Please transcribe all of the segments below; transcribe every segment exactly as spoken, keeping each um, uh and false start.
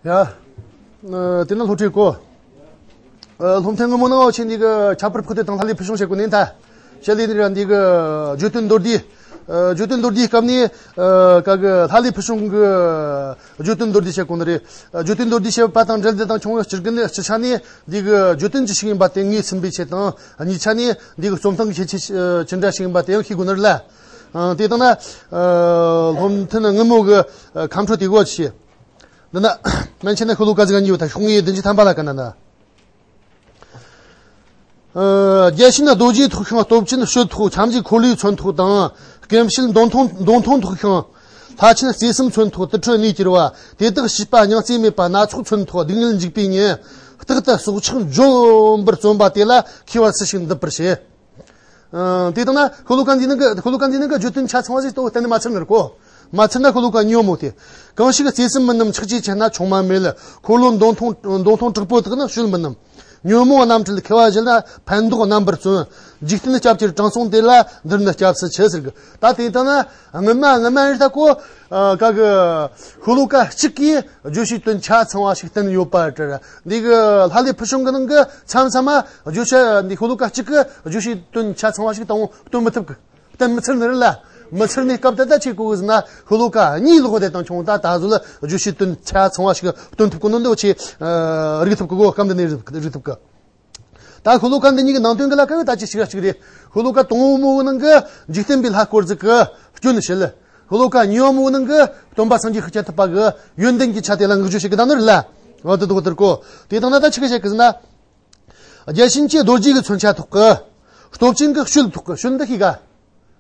ཡ། ཨ། དེ་ན་སློབ་ཁྲིད་གོ། ཨ། སློབ་ཐུན་སྔ་མོ་ནང་འོ་ཆེ་འདི་གི་ཁྱད་པར་འཕགས་བསྟོད་དང་ལྷ་ལས་ཕུལ་བྱུང་བྱེད་དགོས་ནི་ད། ཞལ་ལས་ནི་ར་འདི་གི་བརྗོད་དོན་མདོར་བསྡུས། ཨ། བརྗོད་དོན་མདོར་བསྡུས་སྐབས་ནི། ཨ། ག་གི་ལྷ་ལས་ཕུལ་བྱུང་གི་བརྗོད་དོན་མདོར་བསྡུས་བྱེད་དགོས་ནི་རེད། ཨ། བརྗོད་དོན་མདོར་བསྡུས་བྱེད་པ་དང་འབྲེལ་འདི་དང་ཁྱོང་བའི་སྤྱིར་གི་ནི་སྤྱི་ཆ་ནི་འདི་གི་བརྗོད་དོན་ཅི་ཞིག་ཡིན་པ་དེ་ངོས་ཟིན་པའི་ཆེད་དང་། ཨ། གཉིས་ཆ་ནི་འདི་གི་རྩོམ་སྟངས་ཀྱི་ཁྱད་ཆོས་ཅི་འདྲ་ཞིག་ཡིན་པ་དེ་ཡང་ཤེས་དགོས་ནི་རེད་ལ། ཨ། དེ་དང་ན། ཨ། སློབ་ཐུན་སྔ་མོ་གི་ཁམས་ཁྲོད་དེ་གོ་ཆེ། འདི་ན། མན་ཆད་ན་ཤོ་ལོ་ཀ་ཟིག་གཉིས་ཡོད་ད། ཤོག་ངོས་བདུན་ཅུ་ཐམ་པ་ལ་ག་ན་ན། ཨ། རྒྱས་ཤིང་རྡོ་རྗེའི་ཐོག་ཤིང་སྟོབས་ཆེན་ཤོད་ཐོག་ཁྱབ་འཇུག་འཁོར་ལོའི་མཚོན་ཐོག་དང་། སྐེམ་བྱེད་མདུང་ཐུང་མདུང་ཐུང་ཐོག་ཤིང་། ལྷ་ཆེན་རྩེ་གསུམ་མཚོན་ཐོག་དུར་ཁྲོད་གནས་གྱུར་པ། དེ་དག་བྱིས་པ་སྙིང་རྩེ་མེད་པ་སྣ་ཚོགས་མཚོན་ཐོག་སྡུག་བསྔལ་འཇིགས་པའི་ཉེན། རྟག་ཏུ་སྲོག་ཆགས་འཇོམས་པར་བརྩོན་པ་དེ་ལ་མཁས་པ་སུ་ཞིག་འདུད་པར་བྱེད། ཨ། དེ་དང་ན་ཤོ་ལོ་ཀ་འདི་ནང་གི་ཤོ་ལོ་ཀ་འདི་ནང་གི་བརྗོད་དོན་ཆ་ཚང་བ་ཞིག་ཏོ་གཏན་ནས་མ་ཚར་ནི་རེད་གོ། མ་ཚར་ན་ཤོ་ལོ་ཀ་ཉོན་མོངས་ཏེ། གང་ཞིག་རྩེ་གསུམ་མི་རྣམས་ཆགས་ཀྱིས་ཆེན་ན་ཆུང་མ་མེད། འཁོར་ལོ་མདུང་ཐུང་མདུང་ཐུང་དྲག་པོ་དག་ནི་གཅོད་མི་རྣམས། ཉོན་མོངས་རྣམ་འཕྲུལ་མཁས་པ་བཞིན་ལ་ཕན་འདོགས་རྣམ་པར་བརྩོན། འཇིག་རྟེན་སྐྱབས་གྱུར་དྲང་སྲོང་དེ་ལ་འདིར་ནི་སྐྱབས་སུ་མཆི་ཟེར་གི། ད་དེ་ལྟ་ན་སྔོན་མ་སྔོན་མ་ཡིན་ད་གོ། ཨ། ག་གི་ཤོ་ལོ་ཀ་གཅིག་གིས་བརྗོད་བྱའི་དོན་ཆ་ཚང་བ་ཞིག་བསྟན་ཡོད་པ་འདྲ། འདི་གི་ལྷ་ལས་ཕུལ་བྱུང་གི་ནང་གི་མཚམས་མཚམས་མ་བརྗོད་བྱ་འདི་ཤོ་ལོ་ཀ་གཅིག་གིས་བརྗོད་བྱའི་དོན་ཆ་ཚང་བ་ཞིག་དང་སྟོན་མི་ཐུབ་གི། བསྟན་མི་ཚར་ནི་རེད་ལ། མི་ཚར་ནི་སྐབས་དེ་ད་ཆེ་གོ་གི་ཟེར་ན་ཤོ་ལོ་ཀ་གཉིས་ལོག་དེ་དང་ཁྱོང་ད་ད་གཟོད་ལ་བརྗོད་བྱའི་དོན་ཆ་ཚང་བ་ཞིག་སྟོན་ཐུབ་གི་ནོ་འདི་འོ་ཆེ། ཨ། རིག་ཐུབ་གི་གོ། སྐབས་འདི་ནས་རིག་རིག་ཐུབ་གི། ད་ཤོ་ལོ་ཀ་འདི་གཉིས་ཀྱི་ནང་དོན་གྱི་ལ་ཀ་གི་ད་ཅི་ཞིག་གཅིག་རེད། ཤོ་ལོ་ཀ་དང་པོ་མོ་གི་ནང་གི་འཇིག་རྟེན་པའི་ལྷ་སྐོར་ཟིག་གི་སྐྱོན་བཤད། ཤོ་ལོ་ཀ་གཉིས་པ་མོ་གི་ནང་གི་སྟོན་པ་སངས་རྒྱས་ཤཱཀྱ་ཐུབ་པ་གི་ཡོན་ཏན་གྱི་ཆ་དེ་ལ་བསྔགས་བརྗོད་བྱེད་གི་ད་ནོ་རེད་ལ། འོ་དེ་དོག་དེར་གོ། དེ་དང་ན་ད་ཆི་གི་བཤད་གི་ཟེར་ན། རྒྱལ་ཆེན་གྱི་རྡོ་རྗེ་གི་མཚོན་ཆ་ཐོག་གི། སྟོབས་ཆེན་གྱི་ཤུལ་ཐོག་གི། ཤུལ་འདི་ཤེས་ག།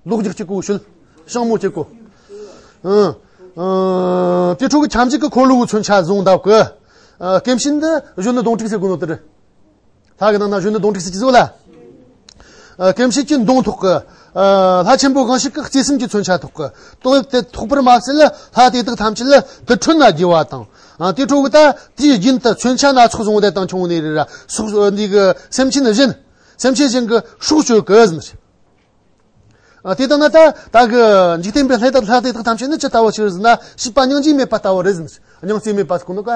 ལོག་རྒྱག་གཅིག་གོ་ཤུལ། ཤང་མོ་གཅིག་གོ། ཨ། ཨ། དེ་ཕྲུ་གུ་ཁྱབ་འཇུག་གི་འཁོར་ལོའི་མཚོན་ཆ་བཟུང་འདབ་གི། ཨ། སྐེམ་བྱེད་འདི་གཞོན་ནུ་གདོང་དྲུག་ཟེར་གོ་ནོ་དེ་རེད། ལྷ་གི་ནང་ན་གཞོན་ནུ་གདོང་དྲུག་ཟེར་གྱི་བཟོ་ལ། ཨ། སྐེམ་བྱེད་ཀྱི་མདུང་ཐོག་གི། ཨ། ལྷ་ཆེན་པོ་གང་ཞིག་གི་རྩེ་གསུམ་གྱི་མཚོན་ཆ་ཐོག་གི། ཐོག་དེ་ཐོག་པར་མ་ཟད་ལྷ་དེ་དག་ཐམས་ཅད་ལ་དུར་ཁྲོད་ན་རྒྱུ་བ་དང་། ཨ། དེ་ཕྲུ་གུ་ད་དེའི་རྒྱུན་དུ་མཚོན་ཆ་སྣ་ཚོགས་བཟུང་སྟེ་དང་ཁྱོང་ནས་རེ་ར་སོགས་འདི་གི་སེམས་ཅན་གཞན། སེམས་ཅན་གཞན་གྱི་སྲོག་གཅོད་གི་ཟེར། ཨ། དེ་ལྟ་ན་ད་ད་གི་འཇིག་རྟེན་པའི་ལྷ་དང་ལྷ་དེ་དག་ཐམས་ཅད་ནི་ཅི་ལྟ་བུ་ཞིག་རེད་ཟེར་ན་བྱིས་པ་སྙིང་རྗེ་མེད་པ་ལྟ་བུ་རེད་ཟེར། སྙིང་རྗེ་མེད་པ་ཟེར་གོ་ནོ་ཀ།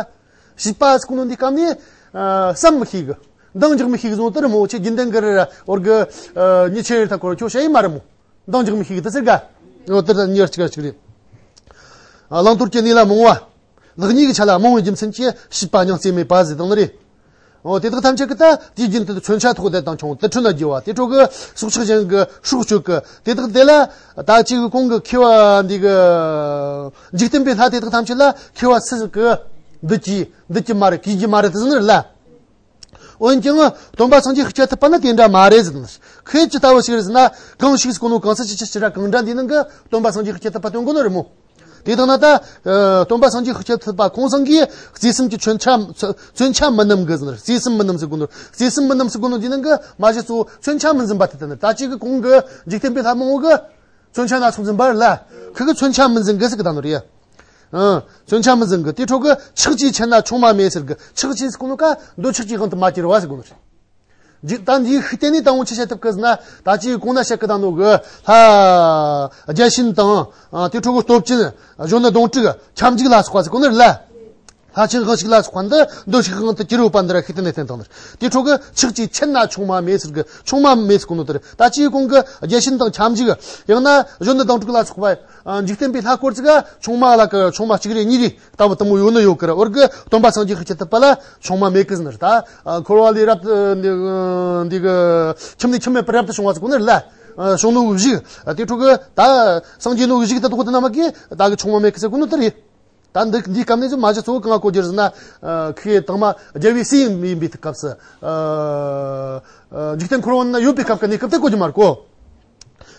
བྱིས་པ་ཟེར་གོ་ནོ་འདི་སྐབས་ནི། ཨ། བསམ་མི་ཤེས་གི། འདང་རྒྱག་མི་ཤེས་གི་བཟུང་དེར་མོ་ཆེ་རྒྱུན་ལྡན་གི་རེད་ར་འོར་གི། ཨ། ཉི་ཆེ་རེ་ཐ་ཁོར་ཁྱོད་བཤད་ཡི་མ་རེད་མོ། འདང་རྒྱག་མི་ཤེས་གི་དེ་ཟེར་ག། འོ་དེར་ཉེར་གཅིག་གཅིག་རེད། ཨ། བླང་དོར་གྱི་གནས་ལ་རྨོངས་པ། ལེགས་ཉེས་ཀྱི་ཆ་ལ་རྨོངས་པའི་རྒྱུ་མཚན་གྱིས་བྱིས་པ་སྙིང་རྗེ་མེད་པ་ཟེར་དང་ནི་རེད། འོ་དེ་དག་ཐམས་ཅད་ཀྱི་ད་དེའི་རྒྱུན་དུ་མཚོན་ཆ་ཐོགས་ཏེ་དང་ཁྱོང་དུར་ཁྲོད་ན་རྒྱུ་བ། དེ་ཕྲུ་གུ་སྲོག་ཆགས་གཞན་གྱི་སྲོག་གཅོད་གི། དེ་དག་དེ་ལ་ད་ཅིག་གི་གོང་གི་མཁས་པ་འདི་གི་འཇིག་རྟེན་པའི་ལྷ་དེ་དག་ཐམས་ཅད་ལ་མཁས་པ་སུ་ཞིག་གི་འདུད་ཀྱི་འདུད་ཀྱི་མ་རེད། གུས་ཀྱི་མ་རེད་དེ་ཟེར་ནི་རེད་ལ། འོན་ཀྱང་སྟོན་པ་སངས་རྒྱས་ཤཱཀྱ་ཐུབ་པ་ནི་དེ་འདྲ་མ་རེད་ཟེར་ནི། ཁོས་ཅི་ལྟ་བུ་ཞིག་རེད་ཟེར་ན་གང་ཞིག་གོ་ནོ་གང་ས་ཅི་ཅི་ཅི་ར་གང་འདྲ་འདི་ནང་གི་སྟོན་པ་སངས་རྒྱས་ཤཱཀྱ་ཐུབ་པ་སྟོན་གོ་ནི་རེད་མོ། དེ་དང་ན་ད། ཨ། སྟོན་པ་སངས་རྒྱས་ཤཱཀྱ་ཐུབ་པ་ཁོང་ཚང་གིས་རྩེ་གསུམ་གྱི་མཚོན་ཆ་མཚོན་ཆ་མི་རྣམས་གི་ཟེར། རྩེ་གསུམ་མི་རྣམས་ཟེར་གོ་ནོ། རྩེ་གསུམ་མི་རྣམས་ཟེར་གོ་ནོ་འདི་ནང་གི་མ་གཞི་གཙོ་བོ་མཚོན་ཆ་མི་འཛིན་པ་དེ་ལྟ་ནི། ད་ཅིག་གི་གོང་གི་འཇིག་རྟེན་པའི་ལྷ་མང་བོ་གི་མཚོན་ཆ་སྣ་ཚོགས་འཛིན་པ་རེད་ལ། ཁོ་གི་མཚོན་ཆ་མི་འཛིན་གི་ཟེར་གི་ད་ནོ་རེད། ཨ། མཚོན་ཆ་མི་འཛིན་གི། དེ་ཕྲུ་གུ་ཆགས་ཀྱིས་ཆེན་ན་ཆུང་མ་མེད་ཟེར་གི། ཆགས་ཀྱིས་ཟེར་གོ་ནོ་ཀ་འདོད་ཆགས་ཀྱི་དབང་དུ་མ་གྱུར་བ་ཟེར་གོ་ནོ་རེད། ཇི་ད་འདིའི་ཤུགས་བསྟན་ནས་དང་པོ་ཆི་བཤད་ཐུབ་གི་ཟེར་ན། ད་ཅིའི་གོང་ན་བཤད་གི་དང་ནོ་གི་ལྷ་རྒྱལ་ཆེན་དང་། ཨ། དེ་ཕྲུ་གུ་སྟོབས་ཆེན། གཞོན་ནུ་གདོང་དྲུག་ཁྱབ་འཇུག་ལ་སོགས་པ་ཟེར་གོ་ནི་རེད་ལ། ལྷ་ཆེན་དབང་ཕྱུག་ལ་སོགས་པ་འདི་འདོད་ཆགས་དབང་དུ་གྱུར་ཡོད་པ་འདི་ར་ཤུགས་བསྟན་ནས་བསྟན་དང་ནི། དེ་ཕྲུ་གུ་ཆགས་ཀྱིས་ཆེན་ན་ཆུང་མ་མེད་ཟེར་གི། ཆུང་མ་མེད་ཟེར་གོ་ནོ་དེ་རེད། ད་ཅིའི་གོང་གི་རྒྱལ་ཆེན་དང་ཁྱབ་འཇུག་ཡང་ན་གཞོན་ནུ་གདོང་དྲུག་ལ་སོགས་པ། ཨ། འཇིག་རྟེན་པའི་ལྷ་སྐོར་ཅིག་ག་ཆུང་མ་ལ་གི་ཆུང་མ་གཅིག་རེ་གཉིས་རེ། ལྟ་བུ་དུ་མོ་ཡོད་ནི་ཡོད་ཀི་ར། འོར་གི་སྟོན་པ་སངས་རྒྱས་ཤཱཀྱ་ཐུབ་པ་ལ་ཆུང་མ་མེད་ཀི་ཟེར་ནི་རེད། ད་འཁོར་བ་ལས་རབ་ཏུ་འདི་འདི་གི་ཁྱིམ་ནས་ཁྱིམ་མེད་པར་རབ་ཏུ་བྱུང་བ་ཟེར་གོ་ནི་རེད་ལ། བྱུང་ནོ་གཞུག་དེ་ཕྲུ་གུ་ད་སངས་རྒྱས་ནོ་གཞུག་དེ་དོག་དེ་ན་མ་གི་ད་གི་ཆུང་མ་མེད་ཀི་ཟེར་གོ་ནོ་དེ་རེད། ད་འདི་འདི་སྐབས་ནས་ཚོ་མ་གཞི་གཙོ་བོ་གང་གོ་རྒྱུ་ཟེར་ན། ཁི་དང་མ་རྒྱལ་བའི་སྲས་ཡིན་པའི་སྐབས་སུ། འཇིག་རྟེན་འཁོར་བ་ན་ཡོད་པའི་སྐབས་ཀྱི་གནས་སྐབས་དེ་གོ་རྒྱུ་མ་རེད་གོ།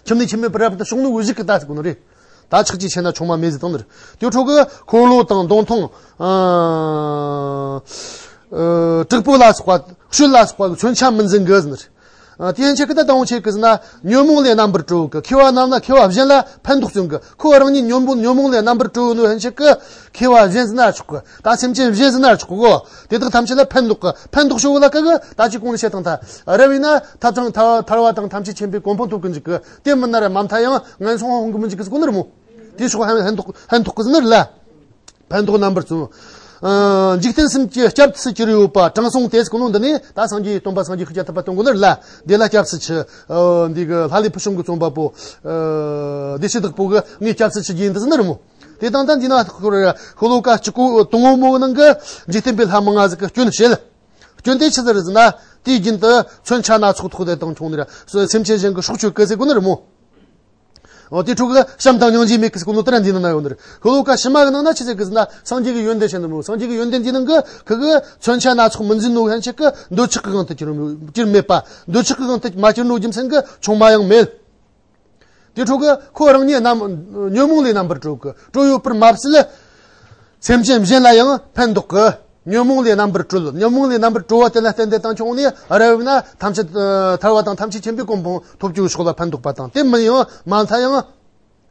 ཁྱིམ་ནས་ཁྱིམ་མེད་པར་རབ་ཏུ་བྱུང་ནོ་གཞུག་གི་ད་ཟེར་གོ་ནོ་རེད། ད་ཆགས་ཀྱིས་ཆེན་ན་ཆུང་མ་མེད་ཟེར་དང་ནི་རེད། དེ་ཕྲུ་གུ་འཁོར་ལོ་དང་མདུང་ཐུང་། ཨ། ཨ། དྲག་པོ་ལ་སོགས་པ་ཤུལ་ལ་སོགས་པ་གི་མཚོན་ཆ་མི་འཛིན་གི་ཟེར་ནི་རེད། ཨ། དེ་ཡན་ཆད་ཀི་ད་དང་པོ་ཆེ་གི་ཟེར་ན་ཉོན་མོངས་ལས་རྣམ་པར་གྲོལ་གི། མཁས་པ་རྣམས་ལ་མཁས་པ་གཞན་ལ་ཕན་འདོགས་བརྩོན་གི། ཁོ་རང་ཉིད་ཉོན་མོངས་ཉོན་མོངས་ལས་རྣམ་པར་གྲོལ་ནོ་ཡན་ཆད་ཀི་མཁས་པ་གཞན་ཟེར་ན་ཆོག་གི། ད་སེམས་ཅན་གཞན་ཟེར་ན་ཆོག་གི་གོ། དེ་དག་ཐམས་ཅད་ལ་ཕན་འདོགས་གི། ཕན་འདོགས་ཤོག་ལ་ཀ་གི་ད་ཅི་གོང་ནས་བཤད་དང་ཐ་རབ་ཡིན་ན་ཐབས་དང་ཐ་ཐར་བ་དང་ཐམས་ཅད་མཁྱེན་པའི་གོ་འཕང་ཐོབ་གི་འཇུག་གི། དེ་མིན་ན་ར་མ་མཐའ་ཡང་ངན་སོང་ཧོང་གི་མི་འཇུག་གི་ཟེར་གོ་ནི་རེད་མོ། དེ་ཕྱོགས་ཕན་ཕན་འདོགས་ཕན་འདོགས་གི་ཟེར་ནི་རེད་ལ། ཕན་འདོགས་རྣམ་པར་བརྩོན། ཨ། འཇིག་རྟེན་གསུམ་གྱི་སྐྱབས་སུ་གྱུར་ཡོད་པ་དྲང་སྲོང་དེ་ཟེར་གོ་ནོ་འདི་ནི་ད་སངས་རྒྱས་སྟོན་པ་སངས་རྒྱས་ཤཱཀྱ་ཐུབ་པ་སྟོན་གོ་ནི་རེད་ལ། དེ་ལ་སྐྱབས་སུ་མཆི། ཨ། འདི་གི་ལྷ་ལས་ཕུལ་བྱུང་གི་རྩོམ་པ་པོ། ཨ། བདེ་བྱེད་བདག་པོ་གི་ངས་སྐྱབས་སུ་མཆི་རྒྱུ་ཡིན་འདི་ཟེར་ནི་རེད་མོ། དེ་དང་ད་འདི་ན་ཤོ་ལོ་ཀ་གཅིག་གོ་དང་པོ་མོ་ནང་གི་འཇིག་རྟེན་པའི་ལྷ་མང་ང་ཟིག་གི་སྐྱོན་བཤད། སྐྱོན་དེ་ཆི་ཟིག་རེད་ཟེར་ན། དེའི་རྒྱུན་དུ་མཚོན་ཆ་སྣ་ཚོགས་ཐོགས་ཏེ་དང་བྱུང་ནི་ར་སེམས་ཅན་གཞན་གྱི་སྲོག་གཅོད་གི་ཟེར་གོ་ནི་རེད་མོ། འོ། དེ་ཕྲུ་གུ་བྱམས་དང་སྙིང་རྗེ་མེད་གི་ཟེར་གོ་ནོ་དེ་ར་འདི་ནང་ན་ཡོད་ནི་རེད། ཤོ་ལོ་ཀ་ཕྱི་མ་གི་ནང་ན་ཆི་ཟེར་གི་ཟེར་ན། སངས་རྒྱས་ཀྱི་ཡོན་ཏན་བཤད་ནི་རེད་མོ། སངས་རྒྱས་ཀྱི་ཡོན་ཏན་འདི་ནང་གི་ཁི་གི་མཚོན་ཆ་སྣ་ཚོགས་མི་འཛིན་ནོ་ཡན་ཆད་གི་འདོད་ཆགས་ཀྱི་དབང་དུ་གྱུར་གྱུར་མེད་པ། འདོད་ཆགས་ཀྱི་དབང་དུ་མ་གྱུར་ནོ་རྒྱུ་མཚན་གི་ཆུང་མ་ཡང་མེད། དེ་ཕྲུ་གུ་ཁོ་རང་ཉིད་རྣམ་ཉོན་མོངས་ལས་རྣམ་པར་གྲོལ་གི། གྲོལ་ཡོད་པར་མ་ཟད། སེམས་ཅན་གཞན་ལ་ཡང་ཕན་འདོགས་གི། ཉོན་མོངས་ལས་རྣམ་པར་གྲོལ། ཉོན་མོངས་ལས་རྣམ་པར་གྲོལ་བ་དེ་ལ་བརྟེན་ཏེ་དང་བྱུང་ནས་རབ་ན་ཐམས་ཅད་ཐར་བ་དང་ཐམས་ཅད་མཁྱེན་པའི་གོ་འཕང་ཐོབ་རྒྱུའི་ཕྱོགས་ལ་ཕན་འདོགས་པ་དང་། དེ་མིན་ཡང་མ་མཐའ་ཡང་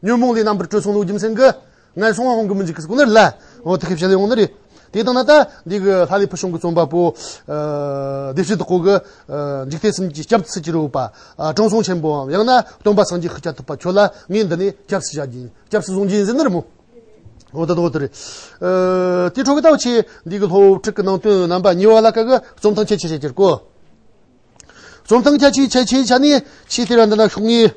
ཉོན་མོངས་ལས་རྣམ་པར་གྲོལ་སོང་ནོ་རྒྱུ་མཚན་གི་ངན་སོང་ང་འོང་གི་མི་འཇུག་གི་ཟེར་གོ་ནི་རེད་ལ། འོ། དེ་ཁེ་བཤད་ཡོང་ནི་རེད། དེ་དང་ན་ད་འདི་གི་ལྷ་ལས་ཕུལ་བྱུང་གི་རྩོམ་པ་པོ། ཨ། བདེ་བྱེད་བདག་པོ་གི། ཨ། འཇིག་རྟེན་གསུམ་གྱི་སྐྱབས་སུ་གྱུར་ཡོད་པ། ཨ། དྲང་སྲོང་ཆེན་པོའམ་ཡང་ན་སྟོན་པ་སངས་རྒྱས་ཤཱཀྱ་ཐུབ་པ་ཁྱོད་ལ་ངས་འདི་ནས་སྐྱབས་སུ་བྱ་རྒྱུ་ཡིན། སྐྱབས་སུ་བཟུང་རྒྱུ་ཡིན་ཟེར་ནི་རེད་མོ། འོ། ད་དོ་དེ་རེད། ཨ། དེ་ཕྲུ་གུ་ད་འུ་ཆོས་འདི་གི་སློབ་ཁྲིད་ཀྱི་ནང་དོན་རྣམ་པ་གཉིས་པ་ལ་ཀ་གི་རྩོམ་ཐུང་ཁྱད་ཆོས་བཤད་རྒྱུར་གོ། རྩོམ་ཐུང་ཁྱད་ཆོས་ཁྱད་ཆོས་ཆ་ནས་ཆེས་དེ་ར་འདི་ན་ཤོག་ངེས།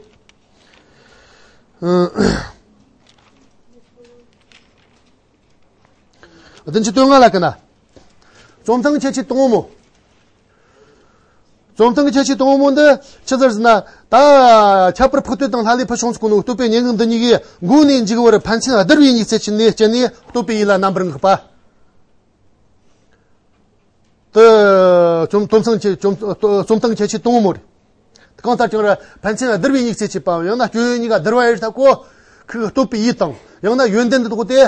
ཨ། བདུན་ཅུ་དོན་ལྔ་ལ་ཀ་ན། རྩོམ་ཐུང་ཁྱད་ཆོས་དང་པོ་མོ། རྩོམ་ཐུང་ཁྱད་ཆོས་དང་པོ་མོ་འདི་ཆི་ཟེར་ཟེར་ན། ད་ཁྱད་པར་འཕགས་བསྟོད་དང་ལྷ་ལས་ཕུལ་བྱུང་ཟེར་གོ་ནོ་བསྟོད་པའི་སྙན་ངག་འདི་གཉིས་ཀྱི་མགོ་ནས་མཇུག་བར་ཕན་ཚུན་བསྡུར་བའི་ཡིག་ཚད་ཀྱི་ནས་སྤྱད་ནས་བསྟོད་པའི་ཡུལ་ལ་རྣམ་པར་བསྔགས་པ། དེ་རྩོམ་རྩོམ་ཐུང་ཁྱད་རྩོམ་རྩོམ་ཐུང་ཁྱད་ཆོས་དང་པོ་མོ་རེད། གང་ལྟར་ཀྱང་ར་ཕན་ཚུན་བསྡུར་བའི་ཡིག་ཚད་ཅེས་པའམ་ཡང་ན་སྐྱོན་ཡོན་གཉིས་ཀ་བསྡུར་བ་ཡིན་ད་གོ། ཁོའི་བསྟོད་པའི་ཡུལ་དང་ཡང་ན་ཡོན་ཏན་འདི་དག་དེ་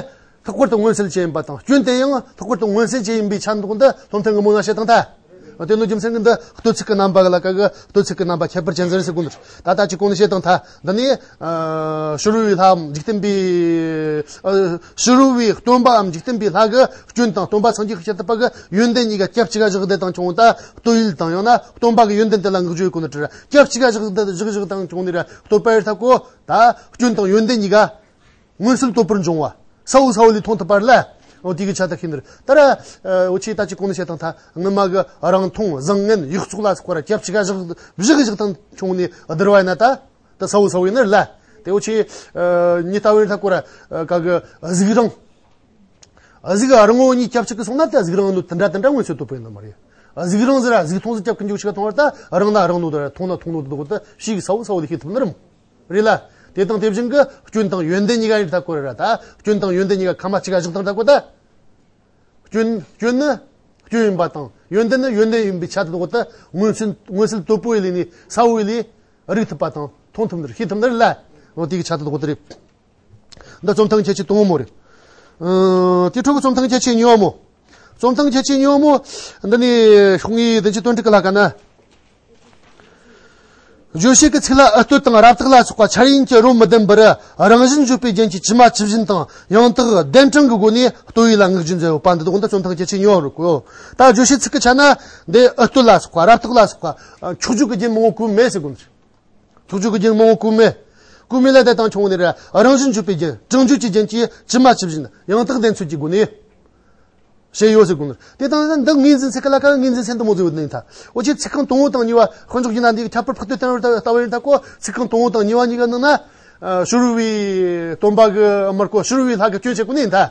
ལྷག་པར་དུ་མངོན་གསལ་ཅན་ཡིན་པ་དང་། སྐྱོན་དེ་ཡང་ལྷག་པར་དུ་མངོན་གསལ་ཅན་ཡིན་པའི་ཆ་འདུག་འདི་སློབ་ཐུན་གྱི་མོ་ན་བཤད་དང་ཐལ། དེ་ནོ་རྒྱུ་མཚན་གྱིས་འདི་བསྟོད་ཚིག་གི་རྣམ་པ་ལ་ཀ་གི་བསྟོད་ཚིག་གི་རྣམ་པ་ཁྱད་པར་ཅན་ཟེར་ཟེར་གོ་ནི། ད་ལྟ་ཅིག་གོང་ནས་བཤད་དང་ཐལ། འདི་ནི། ཨ། ཕྱི་རོལ་པའི་ལྷའམ་འཇིག་རྟེན་པའི། ཨ། ཕྱི་རོལ་པའི་སྟོན་པའམ་འཇིག་རྟེན་པའི་ལྷ་གི་སྐྱོན་དང་སྟོན་པ་སངས་རྒྱས་ཤཱཀྱ་ཐུབ་པ་གི་ཡོན་ཏན་གཉིས་ཀ་སྐྱབས་གཅིག་ག་བཞག་སྟེ་དང་བྱུང་ད་བསྟོད་ཡུལ་དང་ཡང་ན་སྟོན་པ་གི་ཡོན་ཏན་དེ་ལ་བསྔགས་བརྗོད་གོ་ནི་དྲི་ར། སྐྱབས་གཅིག་ག་བཞག་སྟེ་བཞག་བཞག་དང་བྱུང་ནི་ར་བསྟོད་པ་ཡིན་ད་གོ། ད་སྐྱོན་དང་ཡོན་ཏན་གཉིས་ཀ་མངོན་གསལ་དོད་པོར་འབྱུང་བ། གསལ་བོ་གསལ་བོ་ལས་མཐོང་ཐུབ་པ་རེད་ལ། འོ། དེ་གི་ཆ་དེ་ཤེས་ནི་རེད། ད་ར། ཨ། འུ་ཆོས་ད་ཅིག་གོང་ནས་བཤད་དང་ཐལ། སྔོན་མ་གི་རང་མཐོང་བཟང་ངན་ཡག་བཙོག་ལ་སོགས་པ་ར་སྐྱབས་གཅིག་ག་བཞག་བཞག་བཞག་དང་བྱུང་ནས་བསྡུར་བ་ཡིན་ན་ད། དེ་གསལ་བོ་གསལ་བོ་ཡིན་ནི་རེད་ལ། དེ་འུ་ཆོས། ཨ། ཉི་ལྟ་བུ་ཡིན་ད་གོ་ར། ཨ། ག་གི་གཟུགས་རང་། གཟུགས་རང་ངོ་གཉིས་སྐྱབས་གཅིག་གི་སོང་ན་ད་གཟུགས་རང་ནོ་དེ་འདྲ་དེ་འདྲ་མངོན་གསལ་དོད་པོ་ཡིན་ནི་མ་རེད། གཟུགས་རང་ཟེར་ར་གཟུགས་མཐོང་ཟེར་སྐྱབས་ཀྱི་འཇུག་ཆ་མཐོང་བར་ད་རང་ན་རང་ནོ་དེ་ར་མཐོང་ན་མཐོང་ནོ་དེ་དག་ད་ཞིག་གསལ་བོ་གསལ་བོ་ལས་ཤེས་ཐུབ་ནི་རེད། རེད་ལ། དེ་དང་དེ་བཞིན་གྱི་སྐྱོན་དང་ཡོན་ཏན་གཉིས་ཀ་ཡིན་ད་གོ་ར། ད་སྐྱོན་དང་ཡོན་ཏན་གཉིས་ཀ་ཁ་མ་གཅིག་ག་བཞག་དང་ད་གོ་ད། སྐྱོན་སྐྱོན་ནི་སྐྱོན་ཡིན་པ་དང་ཡོན་ཏན་ནི་ཡོན་ཏན་ཡིན་པའི་ཆ་དེ་དག་ད་མངོན་གསལ་མངོན་གསལ་དོད་པོ་ཡི་ལས་ནི་གསལ་བོ་ཡི་ལས་རིག་ཐུབ་པ་དང་མཐོང་ཐུབ་ནི་རེད། ཤེས་ཐུབ་ནི་རེད་ལ། འོ། དེ་གི་ཆ་དེ་དག་ད་རེད། འདི་རྩོམ་ཐུང་ཁྱད་ཆོས་དང་པོ་མོ་རེད། ཨ། དེ་ཕྲུ་གུ་རྩོམ་ཐུང་ཁྱད་ཆོས་གཉིས་པ་མོ། རྩོམ་ཐུང་ཁྱད་ཆོས་གཉིས་པ་མོ། འདི་ནི་ཤོག་ངེས་བདུན་ཅུ་དོན་དྲུག་གི་ལ་ཀ་ན། བརྗོད་བྱེད་ཀྱི་ཚིག་ལ་ཨུ་སྟོད་དང་རབ་བཏགས་ལ་སོགས་པ་འཆར་ཡན་གྱི་རོ་མི་ལྡན་པར་རང་བཞིན་བརྗོད་པའི་རྒྱན་གྱི་ཇི་མ་ཇི་བཞིན་དང་ཡང་དག་གདན་དྲངས་ཀྱི་སྒོ་ནས་བསྟོད་ཡུལ་ལ་བསྔགས་བརྗོད་མཛད་ཡོད་པ་འདི་དག་འདི་རྩོམ་ཐུང་ཁྱད་ཆོས་གཉིས་པ་རེད་གོ། ད་བརྗོད་བྱེད་ཚིག་གི་ཆ་ན་འདི་ཨུ་སྟོད་ལ་སོགས་པ་རབ་བཏགས་ལ་སོགས་པ་འཁྱོག་བརྗོད་ཀྱི་རྒྱན་མང་པོ་གོ་མེད་ཟེར་གོ་ནི་རེད། འཁྱོག་བརྗོད་ཀྱི་རྒྱན་མང་པོ་གོ་མེད། གོ་མེད་ལ་དེ་དང་ཆུང་ནས་ར་རང་བཞིན་བརྗོད་པའི་རྒྱན་བྲང་བརྗོད་ཀྱི་རྒྱན་གྱི་ཇི་མ་ཇི་བཞིན་ཡང་དག་བདེན་འཚོལ་གྱི་སྒོ་ནས་བཤད་ཡོད་ཟེར་གོ་ནི། དེ་དང་འདི་ངོས་འཛིན་ཚིག་གི་ལ་ཀ་ངོས་འཛིན་ཚན་དུ་མོ་ཟེར་བ་ནི་ད། འུ་ཆོས་ཚིག་རྐང་དང་པོ་དང་གཉིས་པ་དཔེ་འཇོག་རྒྱུ་ན་འདི་ཁྱད་པར་འཕགས་བསྟོད་བསྟན་པར་ལྟ་བ་ཡིན་ད་གོ། ཚིག་རྐང་དང་པོ་དང་གཉིས་པ་གཉིས་ཀ་ནང་ན། ཨ། ཕྱི་རོལ་པའི་སྟོན་པ་གི་མར་གོ་ཕྱི་རོལ་པའི་ལྷ་གི་སྐྱོན་བཤད་གོ་ནི་ཡིན་ད།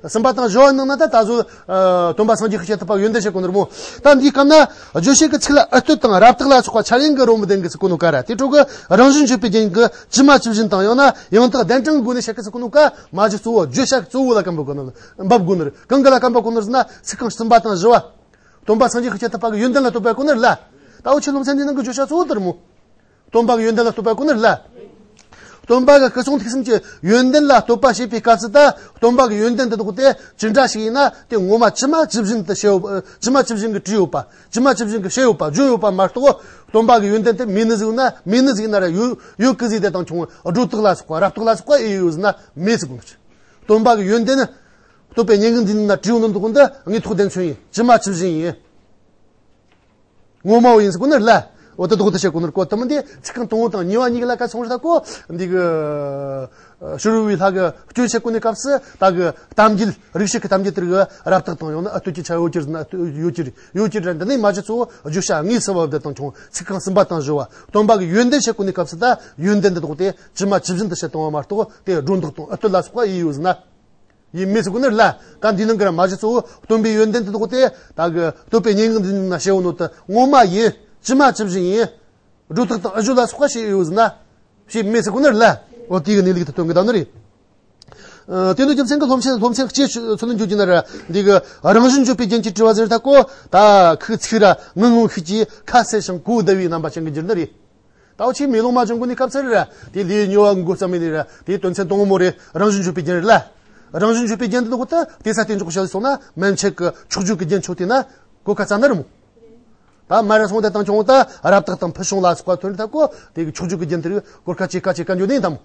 གསུམ་པ་དང་བཞི་བ་ནང་ན་ད་ད་གཟོད། ཨ། སྟོན་པ་སངས་རྒྱས་ཤཱཀྱ་ཐུབ་པ་གི་ཡོན་ཏན་བཤད་གོ་ནི་རེད་མོ། ད་འདིའི་སྐབས་ན་བརྗོད་བྱེད་ཀྱི་ཚིག་ལ་ཨུ་སྟོད་དང་རབ་བཏགས་ལ་སོགས་པ་འཆར་ཡན་གྱི་རོ་མི་ལྡན་གྱི་ཟེར་གོ་ནོ་ག་ར། དེ་ཕྲུ་གུ་རང་བཞིན་བརྗོད་པའི་རྒྱན་གྱི་ཇི་མ་ཇི་བཞིན་དང་ཡང་ན་ཡང་དག་གདན་དྲངས་སྒོ་ནས་བཤད་ཀྱི་ཟེར་གོ་ནོ་ཀ་མ་གཞི་གཙོ་བོ་བརྗོད་བྱ་གཙོ་བོ་ལ་སྐམ་པོ་གོ་ནོ་འབབ་དགོས་ནི་རེད། གང་གི་ལ་སྐམ་པོ་གོ་ནི་རེད་ཟེར་ན་ཚིག་རྐང་གསུམ་པ་དང་བཞི་བ། སྟོན་པ་སངས་རྒྱས་ཤཱཀྱ་ཐུབ་པ་གི་ཡོན་ཏན་ལ་བསྟོད་པ་གོ་ནི་རེད་ལ། ད་འུ་ཆོས་སློབ་ཚན་འདི་ནང་གི་བརྗོད་བྱ་གཙོ་བོ་དེ་རེད་མོ། སྟོན་པ་གི་ཡོན་ཏན་ལ་བསྟོད་པ་གོ་ནི་རེད་ལ། སྟོན་པ་གི་སྐུ་གསུང་ཐུགས་གསུམ་གྱི་ཡོན་ཏན་ལ་བསྟོད་པ་བྱེད་པའི་སྐབས་སུ་ད་སྟོན་པ་གི་ཡོན་ཏན་དེ་དག་དེ་ཇི་འདྲ་ཞིག་ཡིན་ན་དེ་ངོ་མ་ཇི་མ་ཇི་བཞིན་དུ་བཤད་ཡོད། ཇི་མ་ཇི་བཞིན་གྱི་བྲིས་ཡོད་པ། ཇི་མ་ཇི་བཞིན་གྱི་བཤད་ཡོད་པ། བརྗོད་ཡོད་པ་མ་གཏོགས་སྟོན་པ་གི་ཡོན་ཏན་དེ་མེད་ནི་ཟིག་ན་མེད་ནི་ཟིག་ན་ར་ཡོད་ཡོད་གི་ཟིག་དེ་དང་ཆུང་སྒྲོ་བཏགས་ལ་སོགས་པ་རབ་བཏགས་ལ་སོགས་པ་ཨེ་ཡོད་ཟེར་ན་མེད་ཟེར་གོ་ནི། སྟོན་པ་གི་ཡོན་ཏན་ནི་བསྟོད་པའི་སྙན་ངག་འདི་ནང་ན་བྲིས་ཡོད་ནི་འདུག་གོ་འདི་དངོས་ཐོག་བདེན་མཚོན་ཡིན། ཇི་མ་ཇི་བཞིན་ཡིན། ངོ་མ་བོ་ཡིན་ཟེར་གོ་ནི་རེད་ལ། འོ་དེ་དོག་དེ་བྱེད་གོ་ནོར་གོ་དུ་མི་འདི་ཚིག་རྐང་དང་པོ་དང་གཉིས་པ་གཉིས་ལ་ཀ་སོང་ར་ད་གོ་འདི་གི་ཕྱི་རོལ་པའི་ལྷ་གི་སྐྱོན་བྱེད་གོ་ནི་སྐབས་སུ་ད་གི་གཏམ་རྒྱུད་རིག་བྱེད་ཀྱི་གཏམ་རྒྱུད་དེར་གི་རབ་རྟོག་དང་ཡང་ན་ཨ་སྟོད་ཀྱི་ཆ་ཡོད་ཀྱི་རེད་ན་ཡོད་ཀྱི་རེད་ཡོད་ཀྱི་རེད། འདི་ནས་མ་གཞི་གཙོ་བོ་བརྗོད་བྱ་དངོས་སུ་བབ་བསྡད་དང་ཁྱོང་ཚིག་རྐང་གསུམ་པ་དང་བཞི་བ་སྟོན་པ་གི་ཡོན་ཏན་བྱེད་གོ་ནི་སྐབས་སུ་ད་ཡོན་ཏན་འདི་དོག་དེ་ཇི་མ་ཇི་བཞིན་དུ་བཤད་བཏང་བ་མ་གཏོགས་དེ་སྒྲོ་འདོགས་དང་ཨ་སྟོད་ལ་སོགས་པ་ཡིན་ཡོད་ཟིན་ན། ཡིན་མེད་ཟེར་གོ་ནི་རེད་ལ། ད་འདི་ནང་གི་ར་མ་གཞི་གཙོ་བོ་སྟོན་པའི་ཡོན་ཏན་དེ་དག་དེ་ད་གི་སྟོན་པའི་སྙན་ངག་འདི་ནང་ན་བཤད་ཡོད་ནོ་དེ་ངོ་མ་ཡིན་ཇི་མ་ཇི་བཞིན་ཡིན། སྒྲོ་བཏགས་དང་ཨ་ཞོ་ལ་སོགས་པ་བཤད་ཡོད་ཟིན་ན། བཤད་མེད་ཟེར་གོ་ནི་རེད་ལ། འོ་དེ་གི་གནས་ལུགས་དེ་སྟོན་གི་ད་ནི་རེད། ཨ་དེ་ནི་རྒྱུ་མཚན་གི་སློབ་ཚན་སློབ་ཚན་གཅིག་ཚུལ་འཇོག་རྒྱུ་ན་ར་འདི་གི་རང་བཞིན་བརྗོད་པའི་རྒྱན་གྱི་དྲི་བ་ཟེར་ད་གོ་ད་ཁུ་ཚིག་ར་ངུ་ངུ་ཤིག་གི་ཁ་གསལ་ཞིང་གོ་བདེ་བའི་རྣམ་པ་ཅན་གི་འགྱུར་ནི་རེད། ད་འུ་ཆོས་མེ་ལོང་མ་བྱུང་གོ་ནི་སྐབས་སུ་རེད་ར། དེ་ལས་ཉོ་བ་མགོ་རྩ་མེད་ནི་ར། དེ་དོན་ཚན་དང་པོ་རེད། རང་བཞིན་བརྗོད་པའི་རྒྱན་རེད་ལ། རང་བཞིན་བརྗོད་པའི་རྒྱན་དེ་ནི་འོ་ད་དེ་ས་དེ་འཇོག་བྱ་སོང་ན་མན་ཆད་ཀྱི་ཕྱོགས་བརྗོད་ཀྱི་རྒྱན་ཆོ་དེ་ན་གོ་ཁ་ཚ་ན་རི་མོ། ད་མ་ར་སོང་དེ་དང་ཆུང་ད་རབ་རྟགས་དང་ཕུལ་བྱུང་ལ་སོགས་པ་ཐོན་ད་གོ་དེ་གི་ཕྱོགས་བརྗོད་ཀྱི་རྒྱན་དེ་རིགས་གོ་ཁ་ཅེ་ཁ་ཅེ་ཁ་འཇོག་ནི་དམ།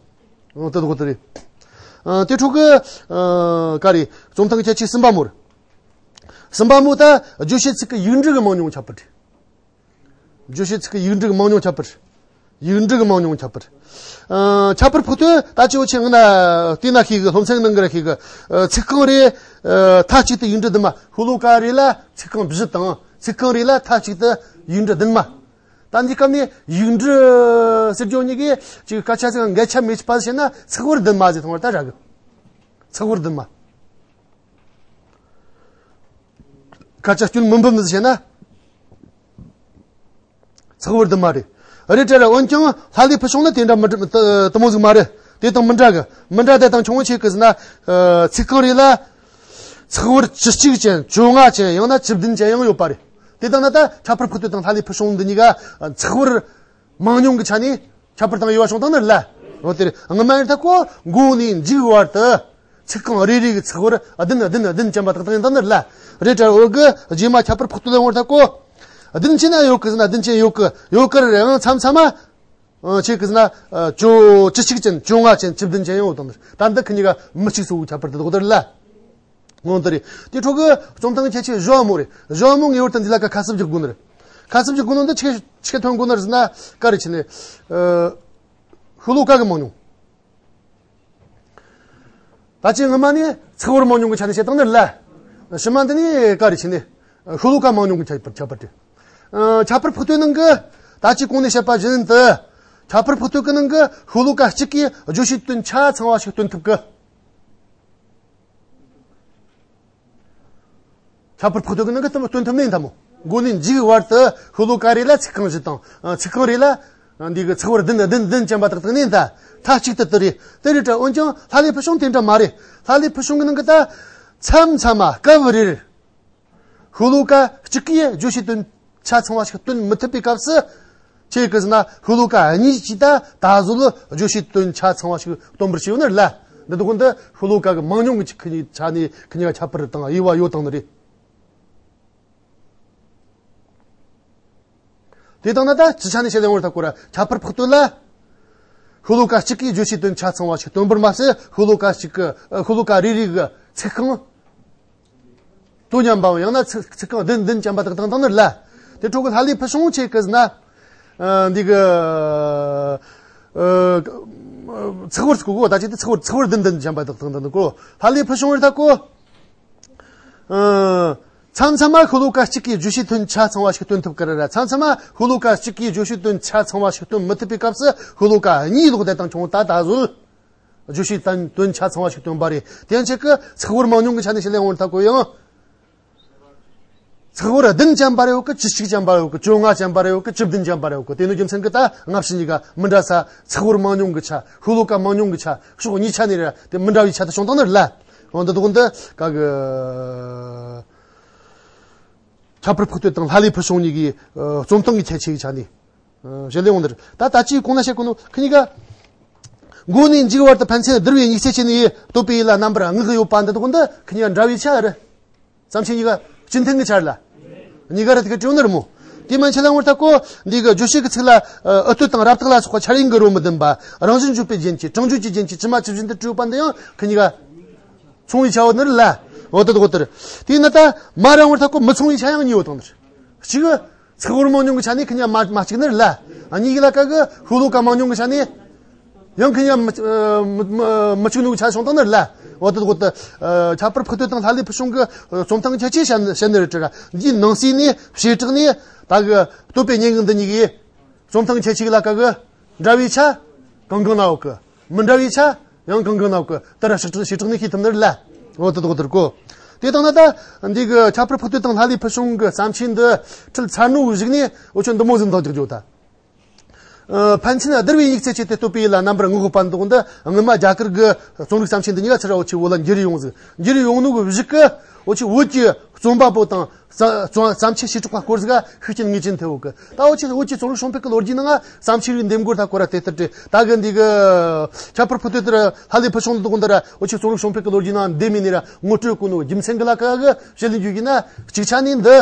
འོ་དེ་དགོ་དེ་རེད། ཨ་དེ་ཕྱོགས་ཀྱི་ཨ་ག་རེ་རྩོམ་སྟངས་ཁྱད་ཆོས་གསུམ་པ་མོ་རེད། གསུམ་པ་མོ་ད་བརྗོད་བྱེད་ཚིག་གི་ཡིག་འབྲུ་གི་མང་ཉུང་ཁྱད་པར་རེད། བརྗོད་བྱེད་ཚིག་གི་ཡིག་འབྲུ་གི་མང་ཉུང་ཁྱད་པར། ཡིག་འབྲུ་གི་མང་ཉུང་ཁྱད་པར། ཨ་ཁྱད་པར་ཕོག་དུས་ད་ཅི་འོ་ཆེ་ང་ན་དེ་ན་ཤེས་གི་སློབ་ཚན་ནང་གི་ར་ཤེས་གི། ཨ་ཚིག་རྐང་རེ་ཨ་མཐའ་གཅིག་ཏུ་ཡིག་འབྲུ་བདུན་མ། ཤོ་ལོ་ཀ་རེ་ལ་ཚིག་རྐང་བཞི་དང་ཚིག་རྐང་རེ་ལ་མཐའ་གཅིག་ཏུ་ཡིག་འབྲུ་བདུན་མ། ད་འདི་སྐབས་ནས་ཡིག་འབྲུ་ཟེར་རྒྱུ་གཉིས་ཀྱི་ཅིག་སྐད་ཆ་ཟིག་འགལ་ཆ་མེད་པ་བྱས་ན་ཚིག་བར་བདུན་མ་ཟེར་ཐོང་བར་ད་རག་གི། ཚིག་བར་བདུན་མ། སྐད་ཆ་སྐྱོན་མི་འབུམ་ཟིག་བྱས་ན། ཚིག་བར་བདུན་མ་རེད། རེད་དྲ་ར་འོན་ཀྱང་ལྷ་ལས་ཕུལ་བྱུང་ནི་དེ་འདྲ་མི་འདྲ་དུ་མོ་ཟིག་མ་རེད། དེ་དང་མི་འདྲ་གི། མི་འདྲ་དེ་དང་ཆུང་ཆེ་གི་ཟིན་ན། ཚིག་རྐང་རེ་ལ་ཚིག་བར་བཅུ་གཅིག་ཅན་བཅོ་ལྔ་ཅན་ཡང་ན་བཅུ་བདུན་ཅན་ཡང་ཡོད་པ་རེད། དེ་དང་ན་ད་ཁྱད་པར་ཕོག་དུས་དང་ལྷ་ལས་ཕུལ་བྱུང་འདི་གཉིས་ཀ་ཚིག་བར་མང་ཉུང་གི་ཆ་ནས། ཁྱད་པར་དང་དབྱེ་བ་བྱུང་དང་ནི་ལ། འོ་དེར་ངི་མ་ཡིན་ད་ཀོ་མགོ་ནས་མཇུག་བར་དུ་ཚིག་རྐང་རེ་རེ་གི་ཚིག་བར་བདུན་བདུན་བདུན་ཅན་པ་དག་དང་ཡིན་དང་ནི་ལ། རེད་དྲ་འོ་གི་རྗེས་མ་ཁྱད་པར་ཕོག་ཏུ་ལ་འོར་ད་ཀོ། བདུན་ཅན་ན་ཡོད་གི་ཟིན་ན་བདུན་ཅན་ཡོད་གི་ཡོད་གི་རེད་ཡང་མཚམས་མཚམས་མ། ཆེ་གི་ཟིན་ན་བཅུ་བཅུ་གཅིག་ཅན་བཅོ་ལྔ་ཅན་བཅུ་བདུན་ཅན་ཡང་ཡོད་དང་ནི་ད་འདི་ཁི་གཉིས་ཀ་མི་གཅིག་སོ་བོའི་ཁྱད་པར་དུ་དག་དར་ལ། ངོ་འདི་རེད། དེ་ཕྱོགས་ཀྱི་རྩོམ་སྟངས་ཁྱད་ཆོས་བཞི་བ་མོ་རེད། བཞི་བ་མོ་ངེས་པར་དུ་འདི་ལ་ཀ་ཁ་གསབ་རྒྱག་དགོས་ནི་རེད། ཁ་གསབ་རྒྱག་དགོས་ནི་འདི་ཆི་ཆི་ཐོན་དགོས་ནི་རེད་ཟེར་ན་ཀ་རེ་ཆི་ནི། ཤོ་ལོ་ཀ་གི་མང་ཉུང་། ད་ཅི་ངི་མ་ནི་ཚིག་བར་མང་ཉུང་གི་ཆ་ནས་བཤད་སྟངས་ནི་རེད་ལ། ཕྱི་མ་འདི་ནི་ཀ་རེ་ཆི་ནི། ཤོ་ལོ་ཀ་མང་ཉུང་གི་ཁྱད་པར་ཁྱད་པར་ཏེ། ཁྱད་པར་ཕོག་དུས་ནང་གི་ད་ཅི་གོང་ནས་བཤད་པ་བཞིན་དུ། ཁྱད་པར་ཕོག་དུས་ཀྱི་ནང་གི་ཤོ་ལོ་ཀ་གཅིག་གིས་བརྗོད་བྱའི་དོན་ཆ་ཚང་བ་ཞིག་སྟོན་ཐུབ་གི། ཁྱད་པར་ཕོག་ཐུག་གི་ནང་གི་སྟོན་ཐུབ་ནི་ཡིན་ད་མོ། མགོ་ནས་མཇུག་བར་དུ་ཤོ་ལོ་ཀ་རེ་ལ་ཚིག་རྐང་བཞི་དང་ཚིག་རྐང་རེ་ལ་འདི་གི་ཚིག་བར་བདུན་བདུན་བདུན་ཅན་པ་དག་དག་ནི་ཡིན་ད། མཐའ་གཅིག་ཏུ་དུ་རེད་དེ་རེད་དྲ་འོན་ཀྱང་ལྷ་ལས་ཕུལ་བྱུང་དེ་འདྲ་མ་རེད། ལྷ་ལས་ཕུལ་བྱུང་གི་ནང་གི་ད་མཚམས་མཚམས་མ་སྐབས་རེར། ཤོ་ལོ་ཀ་གཅིག་གིས་བརྗོད་བྱའི་དོན་ཆ་ཚང་བ་ཞིག་སྟོན་མི་ཐུབ་པའི་སྐབས་སུ། ཁྱེད་ཀྱིས་ཟེར་ན་ཤོ་ལོ་ཀ་གཉིས་ཀྱིས་ད་ད་གཟོད་བརྗོད་བྱའི་དོན་ཆ་ཚང་བ་ཞིག་སྟོན་པར་བྱས་ཡོད་ནི་རེད་ལ། འདི་དག་འདི་ཤོ་ལོ་ཀ་གི་མང་ཉུང་གི་ཁྱི་ཁྱི་ཆ་ནས་ཁྱི་གཉིས་ཀ་ཁྱད་པར་དང་དབྱེ་བ་ཡོད་དང་ནི་རེད། དེ་དང་ན་ད་སྤྱི་ཆ་ནས་བཤད་ལེ་འོང་ད་ཀོ་ར་ཁྱད་པར་ཕོག་དོན་ལ། ཤོ་ལོ་ཀ་གཅིག་གིས་བརྗོད་བྱའི་དོན་ཆ་ཚང་བ་ཞིག་སྟོན་པར་མ་ཟད་ཤོ་ལོ་ཀ་གཅིག་གི་ཤོ་ལོ་ཀ་རེ་རེ་གི་ཚིག་རྐང་དོ་མཉམ་པའམ་ཡང་ན་ཚིག་ཚིག་རྐང་བདུན་བདུན་ཅན་པ་དག་དང་དང་ནི་ལ། དེ་ཕྱོགས་ཀྱི་ལྷ་ལས་ཕུལ་བྱུང་ཆེ་གི་ཟེར་ན། འདི་གི་ཚིག་བར་ཚིག་གོ་ད་ཅི་དེ་ཚིག་བར་ཚིག་བར་བདུན་བདུན་ཅན་པ་དག་དང་དང་ནི་གོ་ལྷ་ལས་ཕུལ་བྱུང་བར་ད་གོ། མཚམས་མཚམས་མ་ཤོ་ལོ་ཀ་གཅིག་གིས་བརྗོད་བྱའི་དོན་ཆ་ཚང་བ་ཞིག་སྟོན་ཐུབ་ཀི་རེད་ར། མཚམས་མཚམས་མ་ཤོ་ལོ་ཀ་གཅིག་གིས་བརྗོད་བྱའི་དོན་ཆ་ཚང་བ་ཞིག་སྟོན་མི་ཐུབ་པའི་སྐབས་སུ་ཤོ་ལོ་ཀ་གཉིས་ལོག་བསྡད་དང་བྱུང་ད་ད་གཟོད། བརྗོད་བྱའི་དོན་དོན་ཆ་ཚང་བ་ཞིག་སྟོན་པ་རེད། དེ་ཡང་ཁྱེད་ཀྱི་ཚིག་བར་མང་ཉུང་གི་ཆ་ནས་བཤད་ལེ་འོང་ད་གོ་ཡང་། ཚིག་བར་བདུན་ཅན་པ་རེ་ཡོད་གི་བཅུ་གཅིག་ཅན་པ་རེ་ཡོད་གི་བཅོ་ལྔ་ཅན་པ་རེ་ཡོད་གི་བཅུ་བདུན་ཅན་པ་རེ་ཡོད་གི་དེ་ནི་རྒྱུ་མཚན་གི་ད་སྔ་ཕྱི་གཉིས་ཀ་མི་འདྲ་ས་ཚིག་བར་མང་ཉུང་གི་ཆ་ཤོ་ལོ་ཀ་མང་ཉུང་གི་ཆ་ཕྱོགས་གཉིས་ཆ་ནས་རེད་དེ་མི་འདྲ་བའི་ཆ་དུ་བྱུང་དང་ནི་རེད་ལ། འོ་འདི་དག་འདི་ག་གི། ཁྱད་པར་ཕོག་དོན་དང་ལྷ་ལས་ཕུལ་བྱུང་གཉིས་ཀྱི་རྩོམ་སྟངས་ཀྱི་ཁྱད་ཆོས་ཀྱི་ཆ་ནས་བཤད་ལེ་འོང་དེར་ད་ལྟ་ཅིའི་གོང་ན་བཤད་གོ་ནོ་ཁི་གཉིས་ཀ་མགོ་ནས་མཇུག་བར་དུ་ཕན་ཚུན་བསྡུར་བའི་ཉིག་ཚད་ཅན་ཡི་བསྟོད་པའི་ཡིད་ལ་རྣམ་པར་བསྔགས་ཡོད་པ་འདི་དག་འདི་ཁི་གཉིས་ཀ་འདྲ་བའི་ཆ་རེད། བསམ་ཤེས་གཉིས་ཀ་སྤྱི་མཐུན་གྱི་ཆ་རེད་ལ། གཉིས་ཀ་རེད་དེ་ག་དྲིའུ་ནི་རེད་མོ། དེ་མན་ཆད་ལ་ངོར་ཐག་གོ་འདི་གི་བརྗོད་བྱེད་ཀྱི་ཚིག་ལ་ཨུ་སྟོད་དང་རབ་རྟགས་ལ་སོགས་པ་འཆར་ཡན་གྱི་རོ་མི་ལྡན་པ་རང་བཞིན་བརྗོད་པའི་རྒྱན་གྱི་གྲངས་བརྗོད་ཀྱི་རྒྱན་གྱི་ཇི་མ་ཇི་བཞིན་དུ་བྲིས་ཡོད་པ་འདི་ཡང་ཁི་གཉིས་ཀ་མཚུངས་པའི་ཆ་བོ་ནི་རེད་ལ། འོ་དེ་དག་དེར། དེས་ན་ད་མ་ར་ངོར་ཐག་གོ་མི་མཚུངས་པའི་ཆ་ཡང་གཉིས་ཡོད་དང་དེར། གཅིག་ ཚིག་བར་མང་ཉུང་གི་ཆ་ནས་ཁི་ཉ་མ་མ་གཅིག་ནི་རེད་ལ། གཉིས་ཀྱི་ལ་ཀ་གི་ཤོ་ལོ་ཀ་མང་ཉུང་གི་ཆ་ནས་ཡང་ཁི་ཉ་མི་མི་མི་གཅིག་ནུ་གི་ཆ་བྱུང་བཏང་ནི་རེད་ལ། འོ་དེ་འོ་དེ་ཁྱད་པར་འཕགས་བསྟོད་དང་ལྷ་ལས་ཕུལ་བྱུང་གི་རྩོམ་ཐང་ཁྱད་ཆོས་བཤད་བཤད་ནི་རེད་དྲ། འདིའི་ནང་གསེས་ནས་བྱེ་བྲག་ནས་ད་གི་བསྟོད་པའི་སྙན་ངག་འདི་གཉིས་ཀྱི་རྩོམ་ཐང་ཁྱད་ཆོས་ཀྱི་ལ་ཀ་གི་འདྲ་བའི་ཆ་གང་གང་ན་འོག་གི། མི་འདྲ་བའི་ཆ་ཡང་གང་གང་ན་འོག་གི། དེ་ར་བྱེ་བྲག་བྱེ་བྲག་ནས་ཤེས་ཐུབ་ནི་རེད་ལ། འོ་དེ་དོག་དེར་གོ། དེ་དང་ན་ད་འདི་གི་ཁྱད་པར་འཕགས་བསྟོད་དང་ལྷ་ལས་ཕུལ་བྱུང་གི་བརྩམས་ཆོས་འདི་ཁྲིད་ཚར་ནོ་གི་གཞུག་ནས་འོ་ཆོ་འདི་མོ་ཟིག་འདང་རྒྱག་རྒྱུ་ད། ཨ། ཕན་ཚུན་བསྡུར་བའི་ཡིག་ཚད་ཆེད་དུ་བསྟོད་པའི་ཡུལ་ལ་རྣམ་པར་ངོ་ཤེས་པ་འདུག་འདི་སྔོན་མ་རྒྱ་གར་གི་རྩོམ་རིག་བརྩམས་ཆོས་འདི་གཉིས་ཀ་ཚུར་འོ་ཆོ་བོད་ལ་འགྱུར་ཡོང་ཟིག་འགྱུར་ཡོང་ནོ་གི་གཞུག་གི་འོ་ཆོ་བོད་ཀྱི་རྩོམ་པ་པོ་དང་། རྩ་རྩོམ་བརྩམས་ཆོས་བྱེ་བྲག་པ་སྐོར་ཟིག་ག་ཤུགས་རྐྱེན་ངེས་ཅན་ཐེབས་ཡོད་གི། ད་འོ་ཆོ་འོ་ཆོ་རྩོམ་རིག་བྱུང་འཕེལ་གི་ལོ་རྒྱུས་ནང་ང་བརྩམས་ཆོས་རིག་འདེམས་སྐོར་ད་སྐོར་ར་དེ་ལྟར་བྲིས། ད་གི་འདི་གི་ཁྱད་པར་འཕགས་བསྟོད་དེར་ལྷ་ལས་ཕུལ་བྱུང་འདི་དགོན་དེ་ར་འོ་ཆོ་རྩོམ་རིག་བྱུང་འཕེལ་གི་ལོ་རྒྱུས་ནང་འདེམས་མི་ནི་ར་ངོ་སྤྲོད་གོ་ནོ་རྒྱུ་མཚན་གི་ལ་ཀ་གི་བཤད་ལེན་རྒྱུ་ཡིན་ན། གཅིག་ཆ་ནས་འདི་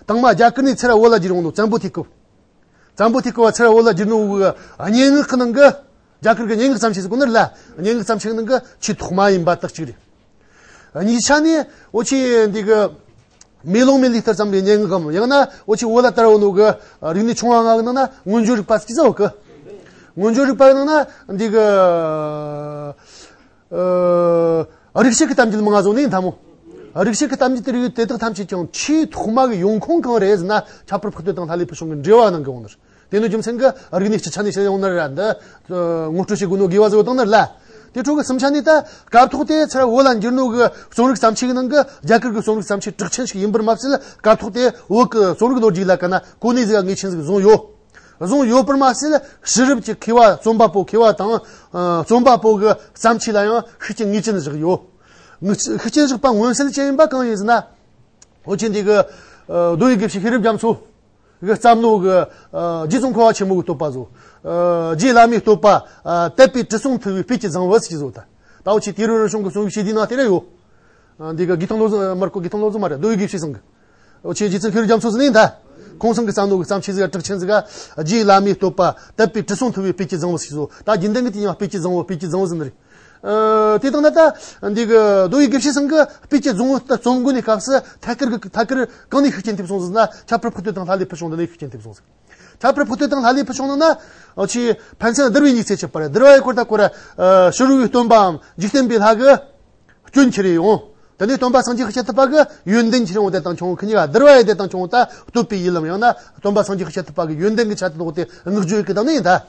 དང་མ་རྒྱ་གར་ནས་ཚུར་བོད་ལ་བསྒྱུར་ཡོང་ནོ་བཙན་པོ་ཐེ་ཀུབ། བཙན་པོ་ཐེ་ཀུབ་བ་ཚུར་བོད་ལ་བསྒྱུར་ནོ་གི་སྙན་ངག་གི་ནང་གི། རྒྱ་གར་གི་སྙན་ངག་བརྩམས་ཆོས་ཟེར་གོ་ནི་རེད་ལ། སྙན་ངག་བརྩམས་ཆོས་ནང་གི་ཆེས་ཐོག་མ་ཡིན་པ་དག་གཅིག་རེད། གཉིས་ཆ་ནས་འོ་ཆོ་འདི་གི་མེ་ལོང་མེ་ལི་ལྟར་བརྩམས་པའི་སྙན་ངག་གམ། ཡང་ན་འོ་ཆོ་བོད་ལ་དར་བ་ནོ་གི་རིག་གནས་ཆུང་བ་ལྔ་གི་ནང་ན་མངོན་བརྗོད་རིག་པ་ཟེར་གི་ཟེར་བ་གི། མངོན་བརྗོད་རིག་པ་གི་ནང་ན་འདི་གི། ཨ། རིག་བྱེད་ཀྱི་གཏམ་རྒྱུད་མང་ང་བཟུང་ནས་ཡིན་ཐ་མོ། རིག་བྱེད་ཀྱི་གཏམ་རྒྱུད་དེ་རིགས་དེ་དག་ཐམས་ཅད་ཀྱང་ཆེས་ཐོག་མ་གི་ཡོང་ཁུངས་གང་རེད་ཟེར་ན། ཁྱད་པར་འཕགས་བསྟོད་དང་ལྷ་ལས་ཕུལ་བྱུང་གི་འགྲེལ་བ་ནང་གི་ཡོང་ནི་རེད། དེ་ནི་རྒྱུ་མཚན་གྱིས་རིག་གནས་སྤྱི་ཆ་ནས་བཤད་ཡོང་ནི་རེད་འདི། ངོ་སྤྲོད་བྱེད་དགོས་ནོ་དགོས་པ་བཟོ་བཏང་ནི་རེད་ལ། དེ་འཕྲོ་གི་གསུམ་ཆ་ནས་ད་སྐབས་ཐོག་དེ་ཚུར་བོད་ལ་འགྱུར་ནོ་གི་རྩོམ་རིག་བརྩམས་ཆོས་ནང་གི་རྒྱ་གར་གི་རྩོམ་རིག་བརྩམས་ཆོས་གྲགས་ཆེན་ཞིག་ཡིན་པར་མ་ཟད། སྐབས་ཐོག་དེ་བོད་ཀྱི་རྩོམ་རིག་ལོ་རྒྱུས་ལ་ཀ་ན་གོ་གནས་ཟིག་ངེས་ཅན་ཟིག་བཟུང་ཡོད། བཟུང་ཡོད་པར་མ་ཟད། ཕྱི་རབས་ཀྱི་མཁས་པ་རྩོམ་པ་པོ་མཁས་པ་དང་། ཨ། རྩོམ་པ་པོ་གི་བརྩམས་ཆོས་ལ་ཡང་ཤུགས་རྐྱེན་ངེས་ཅན་བཞག་ཡོད། ངེས་ཤུགས་རྐྱེན་བཞག་པ་མངོན་གསལ་ཅན་ཡིན་པ་གང་ཡིན་ཟེར་ན། འོ་ཆོ་འདི་གི། ཨ། མདོ་ཡི་དགེ་བཤེས་ཤེས་རབ་རྒྱ་མཚོ་གི་བརྩམས་ནོ་གི། ཨ། རྗེ་ཙོང་ཁ་བ་ཆེན་མོ་གི་བསྟོད་པ་བཟོ། ཨ། རྗེ་བླ་མའི་བསྟོད་པ། ཨ། དད་པས་དྲི་བསུང་འཐུལ་བའི་སྤོས་ཀྱི་རྫིང་བུ་ཟེར་གྱི་བཟོ་ད། ད་འོ་ཆོ་དུས་རབས་རིམ་བྱུང་གི་རྩོམ་པའི་ཞི་བདེའི་ནང་དེ་ར་ཡོད། ཨ། འདི་གི་དགེ་ཐང་བློ་བཟང་མ་རེད་གོ། དགེ་ཐང་བློ་བཟང་མ་རེད། མདོ་ཡི་དགེ་བཤེས་ཚང་གི། འོ་ཆོ་རྗེ་བཙུན་ཤེས་རབ་རྒྱ་མཚོ་ཟེར་ནི་ད། ཁོང་ཚང་གི་བརྩམས་ནོ་གི་བརྩམས་ཆོས་ཟིག་གྲགས་ཆེན་ཟིག་ག། རྗེ་བླ་མའི་བསྟོད་པ། དད་པས་དྲི་བསུང་འཐུལ་བའི་སྤོས་ཀྱི་རྫིང་བུ་ཟེར་གྱི་བཟོ། ད་རྒྱུན་ལྡན་གི་དེ་ཡང་སྤོས་ཀྱི་རྫིང་བུ། སྤོས་ཀྱི་རྫིང་བུ་ཟེར་ནི་རེད། ཨ། དེ་དང་ན་ད་འདི་གི་མདོ་ཡི་དགེ་བཤེས་ཚང་གི་སྤོས་ཀྱི་རྫིང་བུ་ད་རྩོམ་དགོས་ནི་སྐབས་སུ་ཐད་ཀར་གི་ཐད་ཀར་གང་ནས་ཤུགས་རྐྱེན་ཐེབས་སོང་ཟེར་ན། ཁྱད་པར་འཕགས་བསྟོད་དང་ལྷ་ལས་ཕུལ་བྱུང་འདི་ནས་ཤུགས་རྐྱེན་ཐེབས་སོང་ཟེར། ཁྱད་པར་འཕགས་བསྟོད་དང་ལྷ་ལས་ཕུལ་བྱུང་ནང་ན། འོ་ཆོ་ཕན་ཚུན་བསྡུར་བའི་ཡིག་ཚད་ཆེད་པར་བསྡུར་བ་ཡི་སྐོར་ད་སྐོར་ར། ཨ། ཕྱི་རོལ་པའི་སྟོན་པའམ་འཇིག་རྟེན་པའི་ལྷ་གི་སྐྱོན་ཁྱེར་ཡོང་། དེ་ནས་སྟོན་པ་སངས་རྒྱས་ཤཱཀྱ་ཐུབ་པ་གི་ཡོན་ཏན་ཁྱེར་ཡོང་། དེ་དང་ཁྱོད་ཁི་གཉིས་ཀ་བསྡུར་བ་ཡི་དེ་དང་ཁྱོད་ད་བསྟོད་པའི་ཡུལ་ལམ། ཡང་ན་སྟོན་པ་སངས་རྒྱས་ཤཱཀྱ་ཐུབ་པ་གི་ཡོན་ཏན་གི་ཆ་དེ་ལོག་སྟེ་བསྔགས་བརྗོད་ཡི་གི་དང་ནི་ཡིན་ད།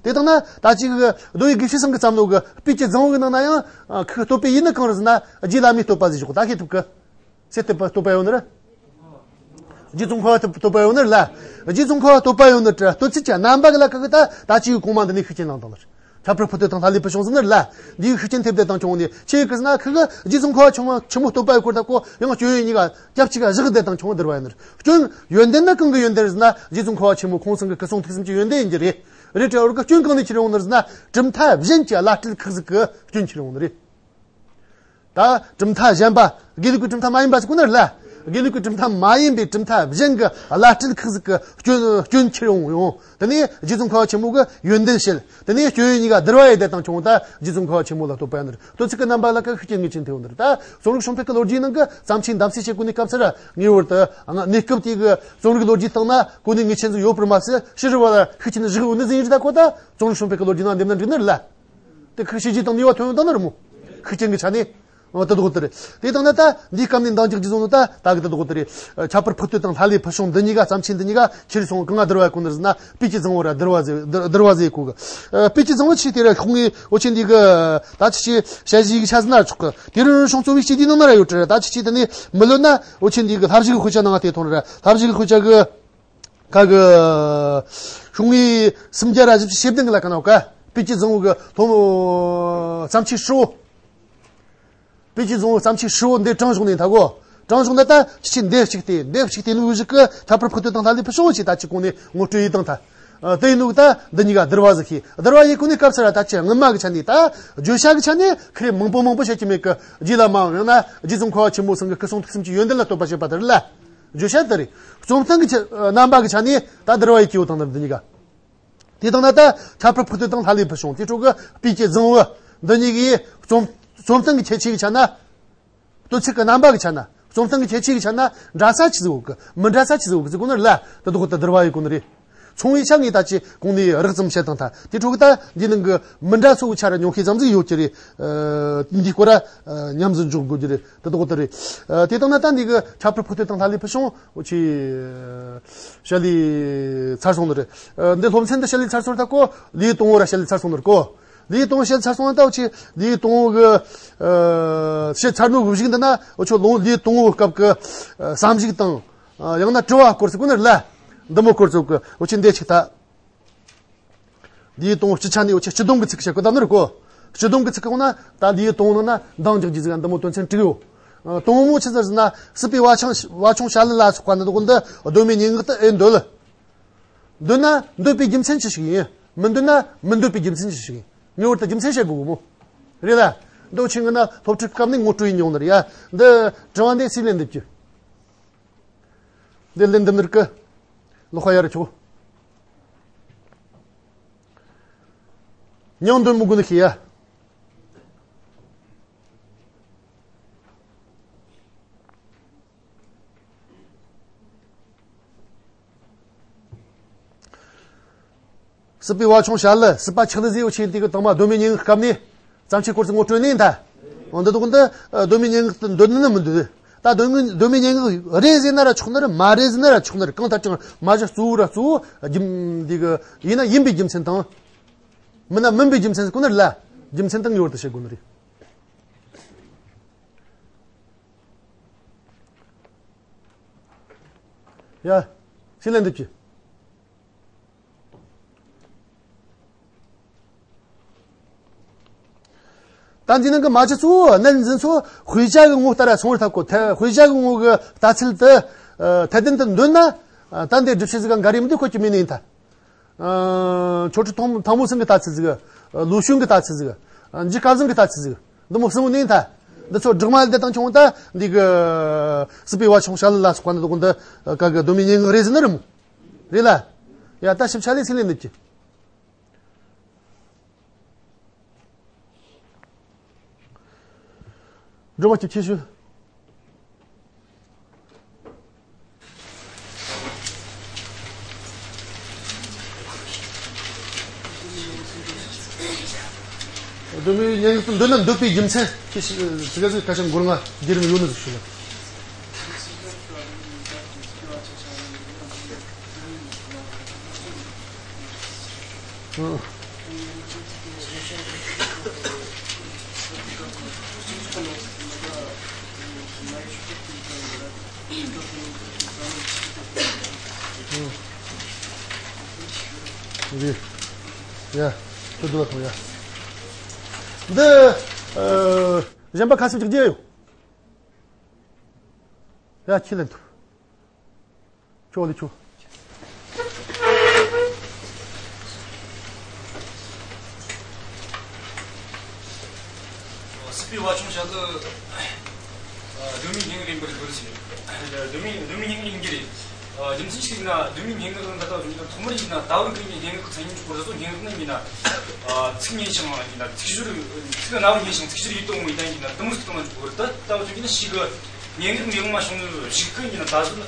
དེ་དང་ན་ད་ཅིག་མདོ་ཡི་དགེ་བཤེས་ཚང་གི་བརྩམས་ནོ་གི་སྤོས་ཀྱི་རྫིང་བུ་གི་ནང་ན་ཡང་ཁི་བསྟོད་པའི་ཡུལ་ནི་གང་རེད་ཟེར་ན། རྗེ་བླ་མའི་བསྟོད་པ་ཟེར་ཞོག་ད་ཤེས་ཐུབ་གི། སུའི་བསྟོད་པ་བསྟོད་པ་ཡོད་ནི་རེད། རྗེ་ཙོང་ཁ་བ་བསྟོད་པ་ཡོད་ནི་རེད་ལ། རྗེ་ཙོང་ཁ་བ་བསྟོད་པ་ཡོད་ནི་རེད། བསྟོད་ཚིག་གི་རྣམ་པ་གི་ལ་ཁ་གི་ད་ད་ཅིག་གོང་མ་འདི་ནས་ཤུགས་རྐྱེན་བླངས་བཏང་ནི་རེད། ཁྱད་པར་འཕགས་བསྟོད་དང་ལྷ་ལས་ཕུལ་བྱུང་ཟེར་ནི་རེད་ལ། འདིའི་ཤུགས་རྐྱེན་ཐེབས་དེ་དང་ཁྱོད་ནི་ཆི་ཡི་གི་ཟེར་ན། ཁི་གི་རྗེ་ཙོང་ཁ་བ་ཆེན་མོ་ཆེན་མོ་བསྟོད་པ་ཡི་སྐོར་ད་གོ། ཡང་སྐྱོན་ཡོན་གཉིས་ཀ་རྒྱབ་གཅིག་ག་བཞག་དེ་དང་ཁྱོད་བསྡུར་བ་ཡིན་ནི་རེད། སྐྱོན་ཡོན་ཏན་ནི་གང་གི་ཡོན་ཏན་རེད་ཟེར་ན། རྗེ་ཙོང་ཁ་བ་ཆེན་མོ་ཁོང་ཚང་གི་སྐུ་གསུང་ཐུགས་གསུམ་གྱི་ཡོན་ཏན་ཡིན་གྱི་རེད། རེད་དྲ། འོ་གི་སྐྱོན་གང་ནས་ཁྱེར་ཡོང་ནི་རེད་ཟེར་ན། གྲུབ་མཐའ་གཞན་གྱི་བླ་སྤྲུལ་ཁག་ཟིག་གི་སྐྱོན་ཁྱེར་ཡོང་ནི་རེད། ད་གྲུབ་མཐའ་གཞན་པ། དགེ་ལུགས་ཀྱི་གྲུབ་མཐའ་མ་ཡིན་པ་ཟེར་གོ་ནི་རེད་ལ། དགེ་ལུགས་ཀྱི་གྲུབ་མཐའ་མ་ཡིན་པའི་གྲུབ་མཐའ་གཞན་གྱི་བླ་སྤྲུལ་ཁག་ཟིག་གི་སྐྱོན་སྐྱོན་ཁྱེར་ཡོང་ཡོང་། དེ་ནས་རྗེ་ཙོང་ཁ་བ་ཆེན་མོ་གི་ཡོན་ཏན་བཤད། དེ་ནས་སྐྱོན་ཡོན་གཉིས་ཀ་བསྡུར་བ་ཡི་དེ་དང་ཁྱོད་ད་རྗེ་ཙོང་ཁ་བ་ཆེན་མོ་ལ་བསྟོད་པ་ཡིན་ནི་རེད། བསྟོད་ཚིག་གི་རྣམ་པ་ལ་ཁ་ཤུགས་རྐྱེན་ངེས་ཅན་ཐེབས་ཡོང་ནི་རེད། ད་རྩོམ་རིག་བྱུང་འཕེལ་གྱི་ལོ་རྒྱུས་ནང་གི་བརྩམས་ཆོས་འདེམས་གསེས་བྱེད་དགོས་ནི་སྐབས་སུ་ར། ངེས་པར་དུ་ཨ་ང་གནས་སྐབས་དེ་གི་རྩོམ་རིག་ལོ་རྒྱུས་སྟེང་ན་གོ་གནས་ངེས་ཅན་ཟིག་ཡོད་པར་མ་ཟད། ཕྱི་རོལ་བ་ལ་ཤུགས་རྐྱེན་བཞག་ཡོད་ནི་ཟིག་ཡིན་རེད། ད་གོ་ད་རྩོམ་རིག་བྱུང་འཕེལ་གྱི་ལོ་རྒྱུས་ནང་འདེམས་ན་འགྲིག་ནི་རེད་ལ། དེ་ཁག་བྱས་རྗེས་དང་ནུས་པ་ཐོན་ཡོང་དང་ནི་རེད་མོ། ཤུགས་རྐྱེན་གྱི་ཆ་ནས། འོ་དེ་དག་དེ་རེད། དེ་དང་ན་ད་འདིའི་སྐབས་ནས་འདང་རྒྱག་རྒྱུ་བཟུང་ནོ་ད་ད་གི་དེ་དག་དེ་རེད། ཨ། ཁྱད་པར་འཕགས་བསྟོད་དང་ལྷ་ལས་ཕུལ་བྱུང་འདི་གཉིས་ཀ། བརྩམས་ཆོས་འདི་གཉིས་ཀ་ཁྱེར་སོང་གང་ང་བསྡུར་བ་གོ་ནི་རེད་ཟེར་ན། སྤོས་ཀྱི་རྫིང་བུ་ར་བསྡུར་བ་ཟེར་བསྡུར་བསྡུར་བ་ཟེར་གོ་གི། ཨ། སྤོས་ཀྱི་རྫིང་བུ་ཆེ་དེ་ར་ཁོང་ངི་འོ་ཆེ་འདི་གི་ད་ཆི་ཆི་བཤད་གཞི་གི་ཆ་ཟེར་ན་ཆོག་གི། དུས་རབས་རིམ་བྱུང་རྩོམ་པའི་སྤྱི་དེའི་ནང་ན་ར་ཡོད་དྲ། ད་ཆི་ཆི་དེ་ནི་མི་ལོ་ན་འོ་ཆེ་འདི་གི་ལྷ་བཞི་གི་དཔེ་ཆ་ནང་ང་དེ་མཐོང་ར། ལྷ་བཞི་གི་དཔེ་ཆ་གི། ཁ་གི་ཤོག་ངོས་སུམ་བརྒྱ་ར་བཞི་བཅུ་ཞེ་བདུན་གི་ལ་ཁ་ན་ག་སྤོས་ཀྱི་རྫིང་བུ་གི་སློབ་མ་བརྩམས་ཆོས་ཧྲིལ་བོ། སྤོས་ཀྱི་རྫིང་བུ་བརྩམས་ཆོས་ཧྲིལ་བོ་འདི་དྲངས་བཞག་ནས་ད་གོ། དྲངས་བཞག་ན་ད་ཁྱེད་ཀྱིས་འདི་གཅིག་དེ་འདི་གཅིག་དེ་ནི་བཞི་གི་ཁྱད་པར་འཕགས་བསྟོད་དང་ལྷ་ལས་ཕུལ་བྱུང་ཞེས་ད་ཅི་གོང་ནས་ངོ་སྤྲོད་ཡིན་དང་ད། ཨ། དེ་ཡིན་ནོ་ད་འདི་གཉིས་ཀ་བསྡུར་བ་ཟིག་གི། བསྡུར་བ་ཡི་གོ་ནས་སྐབས་སུ་ར་ད་ཆི་སྔོན་མ་གི་ཆ་ནས་ད་བརྗོད་བྱ་གི་ཆ་ནས་ཁི་རེ་མང་པོ་མང་པོ་བཤད་ཀྱི་མེད་གི། རྗེ་བླ་མའམ་ཡང་ན་རྗེ་ཙོང་ཁ་བ་ཆེན་མོ་ཚང་གི་སྐུ་གསུང་ཐུགས་གསུམ་གྱི་ཡོན་ཏན་ལ་བསྟོད་པ་བྱེད་པ་དེ་རེད་ལ། བརྗོད་བྱ་དེ་རེད། རྩོམ་སྟངས་ཀྱི་ཆ་རྣམ་པ་གི་ཆ་ནས་ད་བསྡུར་བ་ཡི་སྐྱེ་བོ་དང་ནི་འདི་གཉིས་ཀ། དེ་དང་ན་ད་ཁྱད་པར་འཕགས་བསྟོད་དང་ལྷ་ལས་ཕུལ་བྱུང་དེ་ཕྲོ་གི་སྤོས་ཀྱི་རྫིང་བུ་འདི་གཉིས་ཀྱི་རྩོམ་རྩོམ་སྟངས་ཀྱི་ཁྱད་ཆོས་ཀྱི་ཆ་ན། བསྟོད་ཚིག་གི་རྣམ་པ་གི་ཆ་ན། བཙོན་སྟངས་ཀྱི་ཁྱད་ཆོས་ཀྱི་ཆ་ན་འདྲ་ས་ཆི་ཟིག་ཡོད་གི། མི་འདྲ་ས་ཆི་ཟིག་ཡོད་གི་ཟེར་གོ་ནི་རེད་ལ། དེ་དག་ད་བསྡུར་བ་ཡེད་གོ་ནི་རེད། ཚོང་བའི་ཆ་ངས་ད་ཅི་གོང་ནས་རགས་ཙམ་བཤད་བཏང་ཐལ། དེ་འཕྲོ་གི་ད་འདི་ནང་གི་མི་འདྲ་ཚོ་གི་ཆ་ར་ཉུང་ཤས་ཙམ་ཟིག་ཡོད་ཀྱི་རེད། ཨ། འདི་སྐོར་ར་ཨ་ཉམས་སུ་འཇོག་དགོས་ཀྱི་རེད། དེ་དག་ད་རེད། ཨ། དེ་དང་ན་ད་འདི་གི་ཁྱད་པར་ཕུགས་བསྟན་དང་ལྷ་ལས་ཕུལ་བྱུང་འུ་ཆི་བཤད་ལས་ཚར་སོང་ནི་རེད། ཨ། འདི་སློབ་ཚན་འདི་བཤད་ལས་ཚར་སོང་ད་གོ། ལེའུ་དང་པོ་ར་བཤད་ལས་ཚར་སོང་ནི་རེད་གོ། ལེའུ་དང་པོ་བཤད་ཚར་སོང་ད་འུ་ཆི་ལེའུ་དང་པོ་གི་ཨ་བཤད་ཚར་ནོ་གི་གཞུག་འདི་ན་འུ་ཆོ་ལོ་ལེའུ་དང་པོ་སྐབས་ཀྱི་ཨ་བསམ་གཞིག་དང་། ཨ། ཡང་ན་དྲི་བ་སྐོར་ཟེར་གོ་ནི་རེད་ལ། འདི་མོ་སྐོར་ཚོ་གི་འུ་ཆི་འདི་ཆིག་ད། འདིའི་དང་པོ་སྤྱི་ཆ་ནས་འུ་ཆི་སྤྱི་སྡོམ་གི་ཚིག་བཤད་གོ་ད་ནི་རེད་གོ། སྤྱི་སྡོམ་གི་ཚིག་གི་འོག་ན་ད་འདིའི་དང་པོ་ནང་ན་འདང་རྒྱག་རྒྱུ་ཟིག་འདི་མོ་དོན་ཚན་དྲུག་ཡོད། ཨ། དང་པོ་མོ་ཆི་ཟེར་ཟེར་ན་སྲིད་པའི་བ་ཆུང་བ་ཆུང་བྱ་ལུ་ལ་སོགས་པ་འདི་དག་འདི་གདོད་མའི་སྙན་ངག་ཏུ་ཨེ་འདོད། འདོད་ན་འདོད་པའི་རྒྱུ་མཚན་ཅི་ཞིག་ཡིན། མི་འདོད་ན་མི་འདོད་པའི་རྒྱུ་མཚན་ཅི་ཞིག་ཡིན། ངེས་པར་དུ་རྒྱུ་མཚན་བཤད་དགོས་གི་མོ། རེད་ལ། འདི་འུ་ཆི་ངི་ན་སློབ་ཁྲིད་སྐབས་ནས་ངོ་སྤྲོད་ཡིན་མྱོང་ནི་རེད་ཡ། འདི་དྲི་བ་འདི་སུས་ལན་འདེབས་རྒྱུ། འདི་ལན་འདེབས་ནི་རེད་གི། ལོ་ཁ་ཡར་ཆོག་མྱང་འདོད་མི་དགོས་ནི་ཤེས་ཡ། སྲིད་པའི་བ་ཆུང་བྱ་ལུ། སྲིད་པ་ཆགས་ལུགས་ཟེར་འུ་ཆི་དེ་གི་དང་མ་གདོད་མའི་སྙན་ངག་སྐབས་ནས་བརྩམས་ཆོས་སྐོར་ཚོ་ངོ་སྤྲོད་ནས་ད། འོ་འདི་དག་འདི་གདོད་མའི་སྙན་ངག་ཏུ་འདོད་ནི་མི་འདོད། ད་གདོད་མའི་གདོད་མའི་སྙན་ངག་རེད་ཟེར་ན་ར་ཆོག་ནི་རེད། མ་རེད་ཟེར་ན་ར་ཆོག་ནི་རེད། གང་ལྟར་ཀྱང་མ་གཞི་གཙོ་བོ་ར་གཙོ་བོ་རྒྱུ་འདི་གི་ཡིན་ན་ཡིན་པའི་རྒྱུ་མཚན་དང་། མིན་ན་མིན་པའི་རྒྱུ་མཚན་ཟེར་གོ་ནི་རེད་ལ། རྒྱུ་མཚན་དང་ངེས་པར་དུ་བཤད་དགོས་ནི་རེད། ཡ། ཕྱི་ལན་འདེབས་ཀྱི། ད་འདི་ནང་གི་མ་ཅི་གཙོ་བོ་གནད་འཛིན་ཚོ་དཔེ་ཆ་གི་ངོ་ལྟར་སོང་བར་ཐག་གོ། ཐ་དཔེ་ཆ་གི་ངོ་གི་ལྟ་ཚུལ་དེ་ཨ་ཐད་ལྡན་དུ་འདོད་ན། ཨ་ད་འདི་སྒྲུབ་བྱེད་ཟིག་ག་འགའ་རེ་མི་འདུག་ཁོ་ཀྱི་མིན་ནི་ཡིན་ད། ཨ་ཆོ་འཕྲུལ་ཐང་ཐང་མོ་སེང་གི་ལྟ་ཚུལ་ཟིག་ཨ་ལོ་གཞོན་གི་ལྟ་ཚུལ་ཟིག་ཨ་འཇིགས་སྐལ་བཟང་གི་ལྟ་ཚུལ་ཟིག་འདི་མོ་གསུམ་ནས་ད། འདི་ཚོ་སྦྲགས་མ་ལ་བསྡད་དང་ཆུང་ད་འདི་གི་སྲིད་པའི་བ་ཆུང་བྱ་ལུ་ལ་སོགས་པ་འདི་དག་འདི་ག་གི་གདོད་མའི་སྙན་ངག་རེད་ཟེར་ནི་རེད་མོ། རེད་ལ། ཡ་ད་ཞིབ་ཆ་ལས་ཚིག་ལས་འདེབས་ཀྱི། སྒྲོལ་མ་སྐྱིད་ཆེ་ཞུ། གདོད་མའི་སྙན་ངག་ཏུ་འདོད་ན་འདོད་པའི་རྒྱུ་མཚན་ཁྱེད་ཞིག་ཟིག་ག་ཟིག་ཁ་ཤས་མགོར་ང་བརྒྱུད་རིམ་ཡོད་ནི་ཟིག་ཞུ་ལ། ཨང་། ཡ། ཁྱོད་འདི་བ་ཐོངས་ཡ། འདི། ཨ། གཞན་པ་ཁ་ཤས་ཅིག་རྒྱག་ཡོད། ཡ། ཁྱི་ལེན་ཐུབ། ཁྱོད་ལས་ཁྱོད། སྲིད་པའི་བ་ཆུང་བྱ་ལུ། ཨ། གདོད་མའི་སྙན་ངག་ཡིན་པར་འདོད་ཟེར། གདོད་མའི་གདོད་མའི་སྙན་ངག་ཡིན་གྱི་རེད། ཨ། རྒྱུ་མཚན་ཞིག་ཡིན་ན་གདོད་མའི་སྙན་ངག་འདི་ལྟ་བུ་ཡིན་ན་ཐོག་མར་ཡིན་ན་ད་བར་གྱི་སྙན་ངག་གི་མཚན་ཉིད་སྐོར་སོགས། སྙན་ངག་ནི་ཡིན་ན། ཨ། ཚིག་ཉུང་ཞིང་ཡིན་ན་ཚིག་སྦྱོར། ཚིག་རྣ་བར་སྙན་ཞིང་ཚིག་སྦྱོར་ཡིད་དུ་འོང་བའི་གཏམ་ཡིན་ན་དེ་མོ་ཟིག་གཏོང་ན་འཇུག་གི་རེད། ད་ལྟ་བུ་ཡིན་ན་ཞིག་གི་སྙན་ངག་མི་ཡོང་མ་བྱུང་ནི་ཞིག་གི་ཡིན་ན་ད་གཟོད་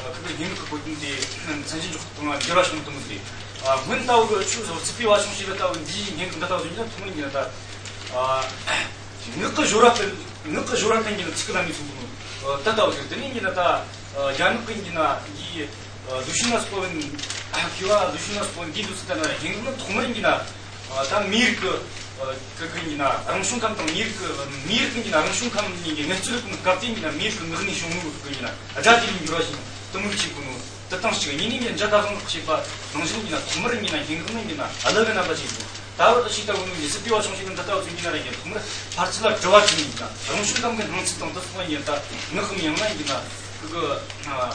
ཁོ་གི་སྙན་ངག་གི་བཀོད་དོན་དེ་མཚན་ཉིད་འཇོག་ཐུབ་ན་འགྱུར་བ་བྱུང་ནི་དེ་མོ་ཟིག་རེད། ཨ། སྔོན་ལྟ་བུ་གི་ཆུ་བཟོ་སྲིད་པའི་བ་ཆུང་ཞེས་པ་ལྟ་བུ་འདིའི་སྙན་ངག་འདི་ལྟ་བུ་ཡིན་ན་ཐོག་མར་ཡིན་ན་ད། ཨ། ངག་གི་སྦྱོར་བ་སྟོན། ངག་གི་སྦྱོར་བ་སྟོན་གྱི་ནི་ཚིག་གི་ལམ་ནས་གསུངས་གི་ནོ། ད་ལྟ་བུ་ཟེར་དེ་ནས་ཡིན་ན་ད། ཨ། རྒྱ་ནག་གི་ཡིན་ན་འདི། ཨ། ལུ་ཤུན་ན་སྤོ་བན། ཁི་བ་ལུ་ཤུན་ན་སྤོ་བན་འདི་འདུག་ཟེར་ད་ན་ཡིན་ནི་ཐོག་མར་ཡིན་ན། ཨ། ད་མི་རིགས་ཀྱི། ཨ། ཀྱི་ཀྱི་ཡིན་ན་རང་བྱུང་ཁམས་དང་མི་རིགས་ཀྱི། མི་རིགས་ཀྱི་ཡིན་ན་རང་བྱུང་ཁམས་གཉིས་ཀྱི་ངལ་རྩོལ་གྱི་སྐབས་དེ་ཡིན་ན་མི་རིགས་ཀྱི་ངག་ནས་བྱུང་ནོ་གི་ཡིན་ན་སྒྲ་དེ་ལས་འགྱུར་བ་ཞིག་དུ་མུར་བྱེད་དགོས་ནོ། དེ་དང་གཅིག་གཉིས་ནས་ཡིན་ན་འཇའ་ད་གཟོད་ནག་ཞེས་པ་ནང་བཞིན་ཡིན་ན་ཐོག་མར་ཡིན་ན་སྙན་ངག་ནི་ཡིན་ན་གླུ་གི་རྣམ་པ་ཞིག་ཡིན། ད་བར་དུ་ཞིག་ལྟ་བུ་ནི་སྲིད་པའི་བ་ཆུང་ཞིག་གི་འདི་ལྟ་བུ་ཚུན་གྱི་ན་ར་ཡིན་ཐོག་མར་ཕར་ཚུར་ལ་དྲི་བ་དྲིས་ནས་ཡིན་ད་རང་བྱུང་ཁམས་ཀྱི་སྣང་ཚུལ་དང་དུ་སོང་བ་ཡིན་ད་ངག་གམ་ཡང་ན་ཡིན་ན་ཀི་ཀི། ཨ།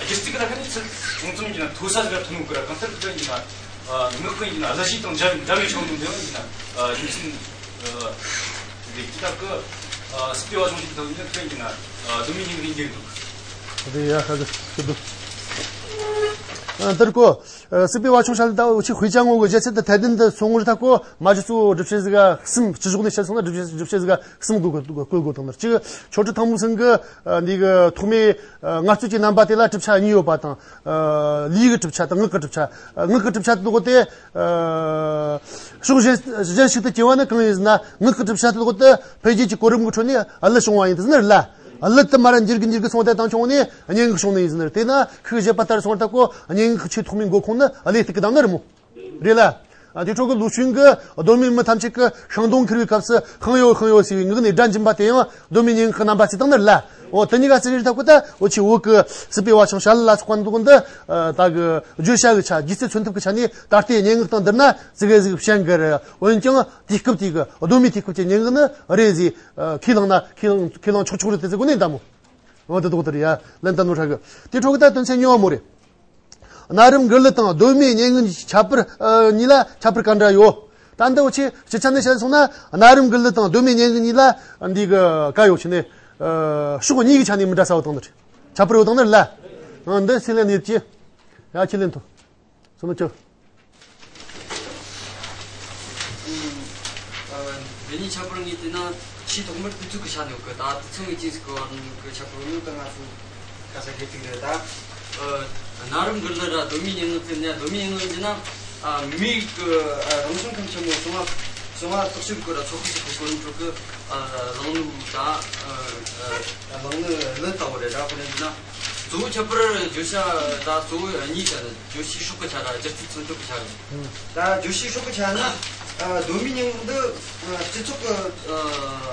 སྒྱུ་རྩལ་གྱི་ལ་ཁ་ནས་ཚུལ་ཅུང་ཙམ་ཡིན་ན་མཐོ་ས་ཟིག་ལ་ཐོན་ཡོད་གི་ར། གང་ལྟར་གི་ཡིན་ན། ཨ། ངག་གི་ཡིན་ན་གླུ་གཞས་དང་འདྲ་འདྲ་བའི་ཕྱོགས་ནས་འདི་ཡིན་ན། ཨ། རྒྱུ་མཚན། ཨ། འདི་ཀི་ད་གི། ཨ། སྲིད་པའི་བ་ཆུང་ཞིག་ཏུ་ཡིན་ན་ཡིན་ན། ཨ། གདོད་མའི་སྙན་ངག་འདི་འདུག་རེད་ཡ། ཧ་གི་ཀི་འདུག་ཨ། འདིར་གོ། ཨ། སྲིད་པའི་བ་ཆུང་ཤ་ལ་ད་འུ་ཆི་དཔེ་ཆ་ངོ་གི་བཞེད་ཚད་དེ་ཐད་ལྡན་དུ་སོང་བར་ཐག་གོ། མ་གཞི་གཙོ་བོ་སྒྲུབ་བྱེད་ཟིག་ག་གསུམ། སྤྱི་ཕྱོགས་ནས་བཤད་སོང་ན་སྒྲུབ་བྱེད་སྒྲུབ་བྱེད་ཟིག་ག་གསུམ་དགོས་དགོས་དགོས་དགོས་དང་། གཅིག་ཆོ་འཕྲུལ་ཐང་མོ་སེང་གི། ཨ། འདི་གི་ཐོག་མའི། ཨ། ངལ་རྩོལ་གྱི་རྣམ་པ་དེ་ལ་གྲུབ་ཆ་གཉིས་ཡོད་པ་དང་། ཨ། ལུས་ཀྱི་གྲུབ་ཆ་དང་ངག་གི་གྲུབ་ཆ། ངག་གི་གྲུབ་ཆ་དེ་གོ་དེ། ཨ། ཕྱོགས་གཞན་གཞན་ཞིག་ཏུ་སྐྱེ་བ་ནི་གང་ཡིན་ཟེར་ན། ངག་གི་གྲུབ་ཆ་དེ་གོ་དེ་འཕེལ་རྒྱས་ཀྱི་གོ་རིམ་གྱི་ཁྲོད་ནས་གླུ་བྱུང་བ་ཡིན་ཟེར་ནི་རེད་ལ། གླུ་དེ་མར་འགྱུར་གི་འགྱུར་གི་སོང་དེ་དང་བྱུང་ནས་སྙན་ངག་བྱུང་ནི་ཡིན་ཟེར་ནི་རེད། དེས་ན་ཁོས་བཞེད་པ་ལྟར་སོང་བར་ཐག་གོ་སྙན་ངག་ཆེས་ཐོག་མའི་འགོ་ཁུངས་ནི་གླུ་སྟེགས་ཀྱི་གདངས་ནི་རེད་མོ། རེད་ལ། ཨ། དེ་འཕྲོ་གི་ལོ་ཆུང་གི་གདོད་མའི་མི་ཐམས་ཅད་ཀྱིས་ཤིང་སྡོང་འཁུར་བའི་སྐབས་སུ་ཤིང་ཡོ་ཤིང་ཡོ་ཟེར་བའི་ངག་ནས་སྒྲ་འབྱིན་པ་དེ་ཡང་གདོད་མའི་སྙན་ངག་གི་རྣམ་པ་ཅིག་དང་ནི་རེད་ལ། འོ། དེ་གཉིས་ཀ་ཟེར་རེད་ཐག་གོ་ད། འུ་ཆི་བོད་ཀྱི་སྲིད་པའི་བ་ཆུང་ཤ་ལ་ལ་སོགས་པ་འདུག་འདི། ཨ། ད་གི་བརྗོད་བྱ་གི་ཆ། སྒྱུ་རྩལ་མཚོན་ཐབས་ཀྱི་ཆ་ནས་ད་ལྟའི་སྙན་ངག་དང་བསྡུར་ན་ཙི་གེ་ཟིག་ཞན་གི་རེད། འོན་ཀྱང་དུས་སྐབས་དེ་གི་གདོད་མའི་དུས་སྐབས་ཀྱི་སྙན་ངག་ནི་རེད་ཟེར། ཨ། ཁས་བླངས་ན་ཁས་བླངས་ཁས་བླངས་ཆོག་ཆོག་རེད་དེ་ཟེར་གོ་ནི་ཡིན་ད་མོ། འོ། དེ་དོག་ལྟར་ཡ་ལན་ད་ནོ་ཧྲ་གི། དེ་འཕྲོ་གི་ད་དོན་ཚན་གཉིས་པ་མོ་རེད། གནའ་རིམ་མགུར་གླུ་དང་གདོད་མའི་སྙན་ངག་གཉིས་ཁྱད་པར། ཨ། གཉིས་ལ་ཁྱད་པར་ག་འདྲ་ཡོད། ད་འདི་འུ་ཆི་སྤྱི་ཆ་ནས་བཤད་སོང་ན། གནའ་རིམ་མགུར་གླུ་དང་གདོད་མའི་སྙན་ངག་གཉིས་ལ་འདི་གི་ག་ཡོད་ཆི་ནས། ཨ། ཕྱོགས་གཉིས་ཀྱི་ཆ་ནས་མི་འདྲ་ས་བོ་དང་ནི་ཁྱད་པར་ཡོད་དང་ནི་རེད་ལ། ཨ། འདི་སི་ལན་ཡོད་ཀྱི། ཡ། ཁས་ལེན་ཐུབ། སོ་ནོ་ཅོ། ཨ། འདི་གཉིས་ཁྱད་པར་ངོས་བལྟས་ན་ཆེས་ཐོག་མར་དུས་ཚོད་ཀྱི་ཆ་ནས་ཡོད་གི། ད་དུས་ཚོད་ངེས་ཅན་ཟིག་གི་བར་ནས་ཀྱི་ཁྱད་པར་ཡོད་ནོ་ད་ང་ཚོ་ཁ་ས་ཁེ་ཐིག་རེད་ད། ཨ། གནའ་རིམ་མགུར་གླུ་ར་གདོད་མའི་སྙན་ངག་ཟེར་ན། གདོད་མའི་སྙན་ངག་ཡིན་ན། ཨ། མིའི་གི། ཨ། རང་བྱུང་ཁམས་ཆེན་མོ་བྱུང་བ་བྱུང་བ་རྟོགས་བྱེད་སྐོར་ར་ཚོགས་ཀྱི་ཚོགས་ཀྱི་གོ་རིམ་ཁྲོད་ཀྱི། ཨ། གླེང་ནོ་ད། ཨ། ཨ། གླེང་ནོ་གླུ་ལྟ་བུ་རེད་ད། དཔེར་ན་ཡིན་ན་གཙོ་བོ་ཁྱད་པར་བརྗོད་བྱ་ད་གཙོ་བོ་གཉིས་ཆ་རེད། བརྗོད་བྱའི་སྲོག་གི་ཆ་ར་སྒྱུ་རྩལ་མཚོན་ཐབས་ཀྱི་ཆ་ར། ད་བརྗོད་བྱའི་སྲོག་གི་ཆ་ན། ཨ། གདོད་མའི་སྙན་ངག་འདི། ཨ། སྤྱི་ཚོགས་ཀྱི།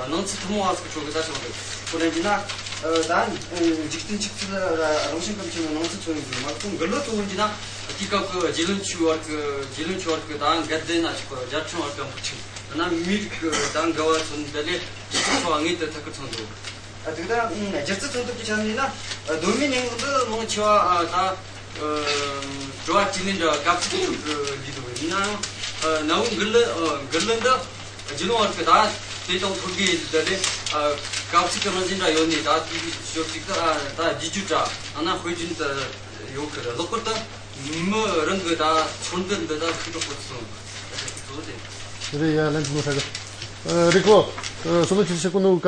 ཨ། སྣང་ཚུལ་ཐུན་མོང་བ་ཟིག་གི་ཁྲོད་ཀྱི་ད་ཆོག་འདུག་དཔེར་ན་ཡིན་ན། ཨ། ད་འཇིག་རྟེན་ཆགས་ཚུལ་ར་རང་བྱུང་ཁམས་ཆེན་མོའི་སྣང་ཚུལ་མཚོན་ཡོང་གི། མ་གཏོགས་མགུར་གླུ་གཙོ་བོ་ཡིན་ན་དེའི་སྐབས་ཀྱི་རྗེ་བློན་ཆོས་བར་གྱི། རྗེ་བློན་ཆོས་བར་གྱི་ད་འགལ་ཟླ་ན་ཆོག་གི། རྒྱལ་ཕྲན་བར་གྱི་དམག་འཁྲུག་ན་མི་རིགས་ཀྱི་ད་འགལ་བ་མཚོན། དེ་ལས་སྤྱི་ཚོགས་འཚོ་བ་དངོས་དེ་ཐད་ཀར་མཚོན་འདུག་ཨ། དེ་ད་སྒྱུ་རྩལ་མཚོན་ཐབས་ཀྱི་ཆ་ནས་ཡིན་ན། ཨ། གདོད་མའི་སྙན་ངག་འདི་མང་ཆེ་བ། ཨ། ད། ཨ། བྲོ་བ་བཅས་ལེན་འདྲ་གབ་ཚིག་གི་ཁྲོད་དུ་འདུས་འདུག་ཡིན་ནའང་། ཨ། གནའ་བོའི་མགུར་གླུ། ཨ། མགུར་གླུ་འདི་རྗེ་བློན་བར་གྱི་ད་དེ་དང་ཐོར་གི་དེ་ལས། ཨ། གབ་ཚིག་གི་རང་བཞིན་འདྲ་ཡོད་ནས། ད་དེའི་ཞོར་ཅིག་ཏུ། ཨ། ད་བསྡུས་བརྗོད་འདྲ་ཡང་ན་དཔེ་རྒྱུན་དུ་ཡོད་གི། ལྷག་པར་དུ་མི་རང་གི་ད་ཚོར་འདུ་འདི་ད་ཤུགས་དྲག་པོ་སོང་། ཨ། དེ་ཚོ་དེ་རེད། ཡ། ལན་ཚོ་ནོ་ཧྲ་གི། ཨ། རེད་གོ། ཨ། སོ་ནོ་ཁྱེད་ཆེ་གོ་ནོ་ག་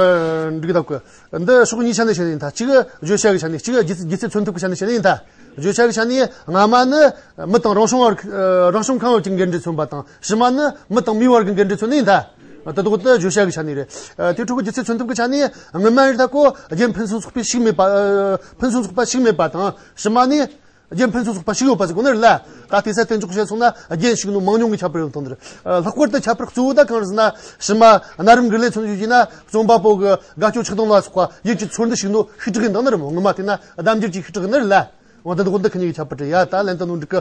འགྲིག་གི་ད་གོ། འདི་ཕྱོགས་གཉིས་ཆ་ནས་བཤད་ནི་ཡིན་ད། གཅིག་བརྗོད་བྱ་གི་ཆ་ནས། གཅིག་སྒྱུ་རྩལ་མཚོན་ཐབས་ཀྱི་ཆ་ནས་བཤད་ནི་ཡིན་ད། བརྗོད་བྱ་གི་ཆ་ནས་སྔ་མ་ནི་མི་དང་རང་བྱུང་བར། ཨ། རང་བྱུང་ཁམས་བར་གྱི་འགལ་འབྲེལ་མཚོན་པ་དང་། ཕྱི་མ་ནི་མི་དང་མིའི་བར་གྱི་འགལ་འབྲེལ་མཚོན་ནི་ཡིན་ད། ད་དོག་ཏུ་བརྗོད་བྱ་གི་ཆ་ནས་རེད། ཨ། དེ་འཕྲོ་གི་སྒྱུ་རྩལ་མཚོན་ཐབས་ཀྱི་ཆ་ནས་སྔ་མ་རེད་ད་གོ། རྒྱན་ཕུན་སུམ་ཚོགས་པ་ཞིག་མེད་པ། ཨ། ཕུན་སུམ་ཚོགས་པ་ཞིག་མེད་པ་དང་། ཕྱི་མ་ནི་རྒྱན་ཕུན་སུམ་ཚོགས་པ་ཞིག་ཡོད་པ་ཟེར་གོ་ནི་རེད་ལ། ད་དེ་ས་བསྟན་འཇོག་བྱས་སོང་ན་རྒྱན་ཞིག་ནོ་མང་ཉུང་གི་ཁྱད་པར་ཡོད་དང་འདིར། ཨ། ལྷག་པར་དུ་ཁྱད་པར་གཙོ་བོ་ད་གང་རེད་ཟེར་ན། ཕྱི་མ་གནའ་རིམ་མགུར་གླུ་མཚོན་བྱེད་ན་རྩོམ་པ་པོ་གི་དགའ་སྐྱོ་ཆགས་སྡང་ལ་སོགས་པ་ཡིད་ཀྱི་ཚོར་འདུ་ཞིག་ནོ་ཤུགས་དྲག་ཡིན་དང་ནི་རེད་མོ། ངོ་མ་བལྟས་ན་ལྡབ་འགྱུར་གྱིས་ཤུགས་དྲག་ཡིན་ནི་རེད་ལ། འོ། ད་འདི་འདི་ཁ་གཉིས་ཀྱི་ཁྱད་པར་རེད། ཡ། ད་ལན་ད་ནོ་འགྲིག་གི།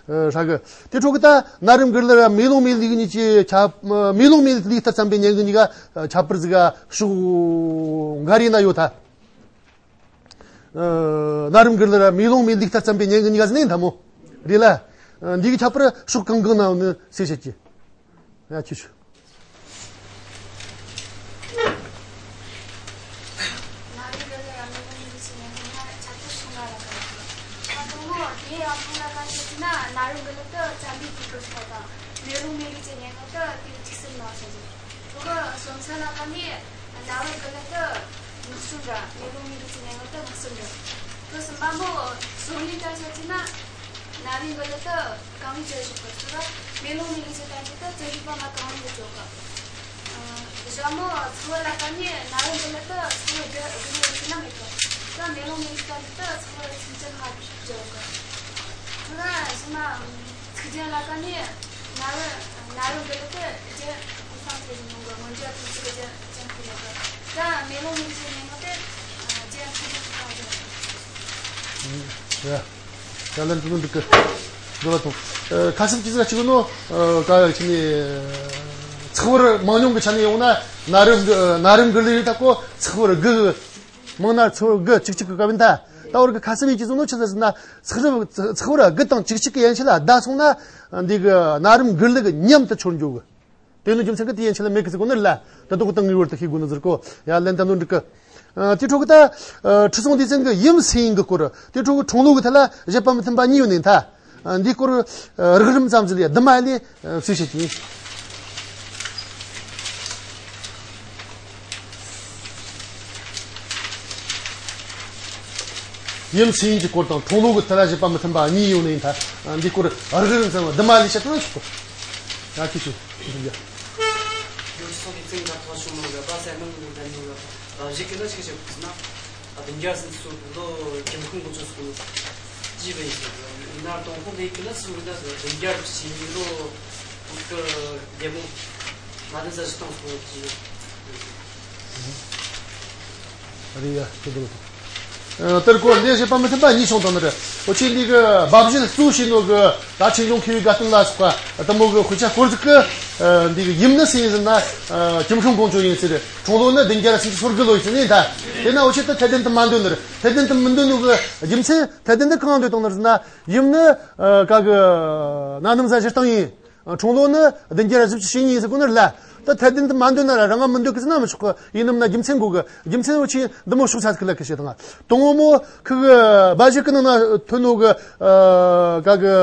ཨ། ཧྲ་གི། དེ་འཕྲོ་གི་ད་གནའ་རིམ་མགུར་གླུ་ར་མེ་ལོང་མེ་ལུག་གཉིས་ཀྱི་ཁྱད། མེ་ལོང་མེ་ལུག་ལྟར་བརྩམས་པའི་སྙན་ངག་གཉིས་ཀ་ཁྱད་པར་ཟིག་ག་ཕྱོགས་འགའ་རེ་ན་ཡོད་ད། ཨ། གནའ་རིམ་མགུར་གླུ་ར་མེ་ལོང་མེ་ལུག་ལྟར་བརྩམས་པའི་སྙན་ངག་གཉིས་ཀ་ཟེར་ནི་ཡིན་ད་མོ། རེད་ལ། ཨ། འདི་གི་ཁྱད་པར་ཕྱོགས་གང་གང་ན་ཡོད་ནི་གསལ་བཤད་ཀྱི། ཡ། ཁྱེད་ཆོ། གནའ་རིམ་མགུར་གླུ་ར་མེ་ལོང་མེ་ལུག་ཅེས་སྙན་ངག་ན་ཁྱད་པར་ཕྱོགས་འགའ་ར་ག་རེ་ཡོད། ད་དང་པོ་དེ་ཡང་ཕུང་ལ་ག་ཞིག་ན་གནའ་རིམ་མགུར་གླུ་དེ་བརྩམས་པའི་དུས་སྐབས་ཁག་དང་། མེ་ལོང་མེ་ལུག་ཅེས་སྙན་ངག་དེ་དུས་གཅིག་གསུམ་ནང་བཤད་ཀྱི། ཁོ་གི་རྩོམ་ས་ལ་ཁ་ནས་གནའ་རིམ་མགུར་གླུ་དེ་ངག་རྩོམ་ར་མེ་ལོང་མེ་ལུག་ཅེས་སྙན་ངག་དེ་ངག་རྩོམ་ར། ཁོ་གསུམ་པ་མོ་སོང་ལས་ཀ་བཤད་ཀྱི་ན། གནའ་རིམ་མགུར་གླུ་དེ་གང་རུང་ཅན་ཞིག་གི་ཚུལ་ལ། མེ་ལོང་མེ་ལུག་ཅེས་བསྟན་བྱེད་དེ་རྩོམ་རིག་པ་ལ་གང་རུང་གི་ཆོག་གི། ཨ། ཞྭ་མོ་ཚིག་དབུ་ལ་ཁ་ནས་གནའ་རིམ་མགུར་གླུ་དེ་ཚིག་དབུ་བསྒྱུར་བསྒྱུར་ཡོད་ཟེར་ན་མེད་གི། ད་མེ་ལོང་མེ་ལུག་བསྟན་བྱེད་དེ་ཚིག་དབུ་ཚིག་ཅན་ལ་བསྒྱུར་གི། ཁོ་ན་ཞྭ་མོ་ཚིག་རྒྱན་ལ་ཁ་ནས་གནའ་རིམ་གནའ་རིམ་མགུར་གླུ་དེ་རྒྱན་ཀུན་བཟང་ཐེ་རིང་ཡོང་གི། མངོན་བརྗོད་ཐུན་གཅིག་གི་རྒྱན་རྒྱན་ཁུར་ཡོད་གི། ད་མེ་ལོང་མེ་ལུག་ཅེས་སྙན་ངག་དེ་རྒྱན་ཐུན་གཅིག་གི་རྒྱན། ཡ། ད་ལན་དུ་འདུག་གི། འགྲོ་ལ་ཐོང་། ཨ། ཁ་གསབ་ཅི་ཟིག་གཅིག་ནོ། ཨ། ག་ཡ་ཆི་ནི། ཚིག་དབུ་མང་ཉུང་གི་ཆ་ནས་ཡོང་ན་གནའ་རིམ་གི། ཨ། གནའ་རིམ་མགུར་གླུ་ཡོད་ད་གོ། ཚིག་དབུ་དགུ་གི། མང་ན་ཚིག་དབུ་དགུ་གཅིག་གཅིག་གི་སྐབས་ཡིན་ད། ད་བར་གི་ཁ་གསབ་ཡེད་ཀྱི་སོང་ནོ་ཆི་ཟེར་ན། ཚིག་དབུ་ཚིག་དབུ་དགུ་དང་གཅིག་གཅིག་གི་ཡན་ཆད་ལ་བསྡད་སོང་ན། འདི་གི་གནའ་རིམ་མགུར་གླུ་གི་ཉམས་དེ་འཆོར་འགྱོ་གི། དེ་ནི་རྒྱུ་མཚན་གི་དེ་ཡན་ཆད་ལ་མེད་གི་ཟེར་གོ་ནི་རེད་ལ། ད་དོག་དང་ངེས་པར་དུ་ཤེས་དགོས་ནི་ཟེར་གོ། ཡ། ལན་ད་ནོ་འགྲིག་གི། ཨ། དེ་འཕྲོ་གི་ད་ཨ་ཁྲི་སྲོང་ལྡེ་བཙན་གི་ཡུམ་སུ་ཡིན་གི་སྐོར། དེ་འཕྲོ་གི་འཁྲུངས་ལོ་གི་ཐད་ལ་བཞེད་པ་མི་མཐུན་པ་གཉིས་ཡོད་ནི་ད། ཨ། འདིའི་སྐོར་ཨ་རགས་རིམ་ཙམ་ཞིག་ལས་བསྡུ་མ་ལས་ཨ་སུས་བཤད་ཀྱི་ཡིན། ཡུམ་སུ་ཡིན་གྱི་སྐོར་དང་འཁྲུངས་ལོ་གི་ཐད་ལ་བཞེད་པ་མི་མཐུན་པ་གཉིས་ཡོད་ནི་ཡིན་ད། ཨ། འདིའི་སྐོར་ཨ་རགས་རིམ་ཙམ་བསྡུ་མ་ལས་བཤད་ན་ཆོག་གི། ཡ། ཁྱེད་ཆོས་ཁྱེད་ཆོས་ཡ། ཡུམ་སྲོང་ལྡེ་བཙན་གྱི་ཐོག་བྱུང་ནོ་གི་པ་སེ་ནང་གི་ལྡན་ནོ་གི་གཞིག་གི་ན་ཆི་ཟིག་ཟེར་ན། བདུན་བརྒྱ་ཟིན་སོ་ལོ་གྱི་ཁུངས་གོ་ཆོད་སོ་ཇི་བའི་ཟེར་ན། ཏུན་ཧོང་ལས་ཀྱི་ན་སུ་གི་ན་བདུན་བརྒྱ་ཞེ་གཉིས་ལོ་གི་རྒྱལ་མོ་ང་དང་ས་ཞིག་བཏང་སོ་ཇི། ཨ་རེ་ཡ། ཁྱེད་དང་། ཨ། དེར་སྐོར་ལས་བཤད་པ་མི་མཐུན་པ་གཉིས་བྱུང་དང་ནི་རེད། འོ་ཆེ་འདི་གི་དབའ་བཞེད་གཙོ་བྱས་ནོ་གི་ད་ཆོས་འབྱུང་མཁས་པའི་དགའ་སྟོན་ལ་སོགས་པ་དེ་མོ་གི་དཔེ་ཆ་སྐོར་ཟིག་གི། ཨ། འདི་གི་ཡུམ་ནི་སུ་ཡིན་ཟེར་ན། ཨ། ཀྱི་ཁུངས་ཀོང་ཇོ་ཡིན་ཟེར། འཁྲུངས་ལོ་ནི་བདུན་བརྒྱ་སུམ་ཅུ་སོ་དགུ་ལོ་ཡིན་ཟེར་ནི་ད། དེ་ན་འོ་ཆེ་ད་ཐད་ལྡན་དུ་མ་འདོད་ནི་རེད། ཐད་ལྡན་དུ་མི་འདོད་ནོ་གི་རྒྱུ་མཚན། ཐད་ལྡན་དུ་གང་འདོད་དང་ནི་ཟེར་ན། ཡུམ་ནི་ཨ་ག་གི་གནའ་ནིང་གཟའ་བཞི་སྟེང་ཡིན། འཁྲུངས་ལོ་ནི་བདུན་བརྒྱ་བཞི་བཅུ་ཞེ་གཉིས་ཟེར་གོ་ནི་རེད་ལ། ད་ཐད་ལྡན་དུ་མ་འདོད་ན་ར་རང་ང་མི་འདོད་གི་ཟེར་ན་མི་ཆོག་གི། ཡིན་ནམ་ན་རྒྱུ་མཚན་དགོས་གི། རྒྱུ་མཚན་འོ་ཆེ་འདི་མོ་ཕྱོགས་ཆ་ཟིག་ལ་གི་བཤད་དང་། དང་པོ་མོ་ཁི་གི་དབའ་བཞེད་གི་ནང་ན་ཐོན་ནོ་གི། ཨ། ག་གི་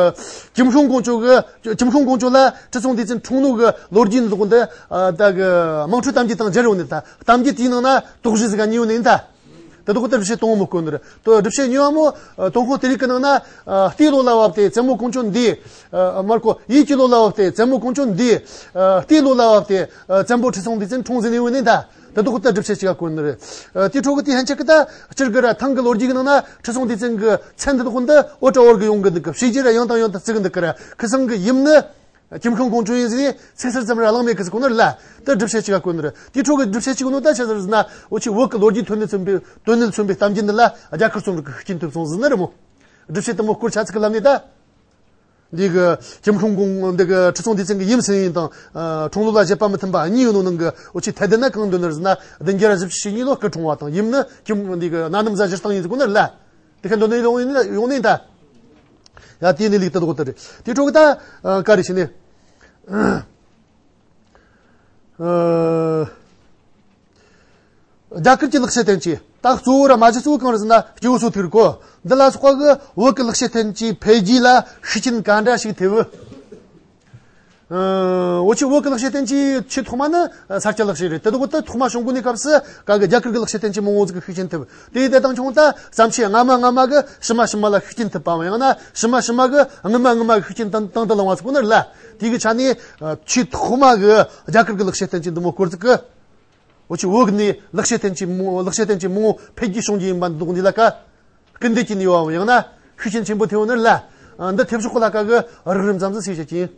ཀྱི་ཁུངས་ཀོང་ཇོ་གི། ཀྱི་ཁུངས་ཀོང་ཇོ་ལ་ཁྲི་སྲོང་ལྡེ་བཙན་འཁྲུངས་ནོ་གི་ལོ་རྒྱུས་འདི་ལོག་འདི། ཨ། ད་གི་དམངས་ཁྲོད་གཏམ་རྒྱུད་དང་སྦྱར་ཡོང་ནི་ད། གཏམ་རྒྱུད་དེའི་ནང་ན་དོགས་གཞི་ཟིག་ག་ཉེ་བོ་ནི་ཡིན་ད། དེ་དག་ཏུ་སྒྲུབ་བྱེད་དང་པོ་མོ་བཀོད་ནི་རེད། དོ་སྒྲུབ་བྱེད་གཉིས་པ་མོ། ཨ། ཏུན་ཧོང་གཏེར་ཡིག་གི་ནང་ན། ཨ། ལྟའི་ལོ་ལ་བབས་ཏེ་བཙན་མོ་ཀོང་ཇོ་འདས། ཨ། མར་ཁོ་ཡིད་ཀྱི་ལོ་ལ་བབས་ཏེ་བཙན་མོ་ཀོང་ཇོ་འདས། ཨ། ལྟའི་ལོ་ལ་བབས་ཏེ། ཨ། བཙན་པོ་ཁྲི་སྲོང་ལྡེ་བཙན་འཁྲུངས་ཟིན་ནས་ཡོད་ནི་ད། དེ་དག་ཏུ་སྒྲུབ་བྱེད་གཅིག་ག་བཀོད་ནི་རེད། ཨ། དེ་འཕྲོ་གི་དེ་ཧན་ཆད་གི་ད་སྤྱིར་གི་ར་ཐང་གི་ལོ་རྒྱུས་གི་ནང་ན་ཁྲི་སྲོང་ལྡེ་བཙན་གི་མཚན་དེ་དག་འདི་འོ་ཏྲ་འོར་གི་ཡོང་གི་འདུག་གི། བྱས་རྗེས་ར་ཡང་དང་ཡང་དུ་བརྩི་གི་འདུག་གི་ར། ཁི་སང་གི་ཡུམ་ནི། ཀྱི་ཁུངས་ཀོང་ཇོ་ཡིན་ཟེར་ནས་ཚིག་ཟུར་ཙམ་ར་གླེང་མེད་གི་ཟེར་གོ་ནོ་རེད་ལ། དེ་སྒྲུབ་བྱེད་གཅིག་ག་བཀོད་ནི་རེད། དེ་འཕྲོ་གི་སྒྲུབ་བྱེད་གཅིག་གོ་ནོ་ད་ཆི་ཟེར་ན། འོ་ཆེ་བོད་གི་ལོ་རྒྱུས་དོན་གཉེར་མཚོན་པའི། དོན་གཉེར་མཚོན་པའི་གཏམ་རྒྱུད་འདི་ལ་རྒྱ་གར་རྩོམ་རིག་གི་ཤུགས་རྐྱེན་ཐེབས་སོང་ཟེར་ནི་རེད་མོ། སྒྲུབ་བྱེད་དེ་མོ་སྐོར་ཆ་ཚིག་གི་ལམ་ནས་ད། འདི་གི་ཀྱི་ཁུངས་ཀོང་འདི་གི་ཁྲི་སྲོང་ལྡེ་བཙན་གི་ཡུམ་སུ་ཡིན་དང་། ཨ། འཁྲུངས་ལོ་ལ་བཞེད་པ་མི་མཐུན་པ་གཉིས་ཡོད་ནོ་ནང་གི། འོ་ཆེ་ཐད་ལྡན་ན་གང་འདོད་ནི་རེད་ཟེར་ན། བདུན་བརྒྱ་བཞི་བཅུ་ཞེ་གཉིས་ལོ་སྐུ་འཁྲུངས་པ་དང་། ཡུམ་ནི་ཀྱི་འདི་གི་གནའ་ནིང་གཟའ་བཞི་སྟེང་ཡིན་ཟེར་གོ་ནི་རེད་ལ། དེ་ག་འདོད་ནི་ཡོང་ཡིན་ཡོང་ནི་ད། ཡ། དེ་ནི་ལུགས་དེ་དག་དེ་རེད། དེ་འཕྲོ་གི་ད། ཨ། ག་རེ་བྱས་ནས། ཨ། རྒྱ་གར་གྱི་ལེགས་བཤད་བསྟན་བཅོས་ད་གཙོ་བོ་ར་མ་གཞི་གཙོ་བོ་གང་རེད་ཟེར་ན། སྐྱེ་བོ་སོ་ཐུག་རེད་གོ། འདི་ལ་སོགས་པ་གི་བོད་ཀྱི་ལེགས་བཤད་བསྟན་བཅོས་འཕེལ་རྒྱས་ལ་ཤུགས་རྐྱེན་ག་འདྲ་ཞིག་ཐེབས། ཨ། འོ་ཆེ་བོད་ཀྱི་ལེགས་བཤད་བསྟན་བཅོས་ཆེས་ཐོག་མ་ནི་ས་སྐྱ་ལེགས་བཤད་རེད། དེ་དག་ད་ཐོག་མ་བྱུང་གོ་ནི་སྐབས་སུ་ག་གི་རྒྱ་གར་གྱི་ལེགས་བཤད་བསྟན་བཅོས་མང་བོ་ཟིག་གི་ཤུགས་རྐྱེན་ཐེབས། དེ་ཡི་དེ་དང་ཆུང་ད་བརྩམས་ཆོས་སྔ་མ་སྔ་མ་གི་ཕྱི་མ་ཕྱི་མ་ལ་ཤུགས་རྐྱེན་ཐེབས་པའམ། ཡང་ན་ཕྱི་མ་ཕྱི་མ་གི་སྔོན་མ་སྔོན་མ་གི་ཤུགས་རྐྱེན་དང་དང་དུ་བླངས་པ་ཟེར་གོ་ནི་རེད་ལ། དེ་གི་ཆ་ནས། ཨ། ཆེས་ཐོག་མ་གི་རྒྱ་གར་གྱི་ལེགས་བཤད་བསྟན་བཅོས་འདི་མོ་སྐོར་ཟིག་གི། འོ་ཆེ་བོད་ནས་ལེགས་བཤད་བསྟན་བཅོས་མང་། ལེགས་བཤད་བསྟན་བཅོས་མང་བོ་འཕེལ་རྒྱས་བྱུང་རྒྱུ་ཡིན་པ་འདི་དག་འདི་ལ་ཀ་སྐུལ་འདེད་ཀྱི་ནུས་པའམ། ཡང་ན་ཤུགས་རྐྱེན་ཆེན་པོ་ཐེབས་ཡོད་ནི་རེད་ལ། ཨ། འདི་ཐེབས་ཕྱོགས་ལ་ཀ་གི་རགས་རིམ་ཙམ་ཟིག་ཞུས་བཤད་ཀྱི་ཡིན།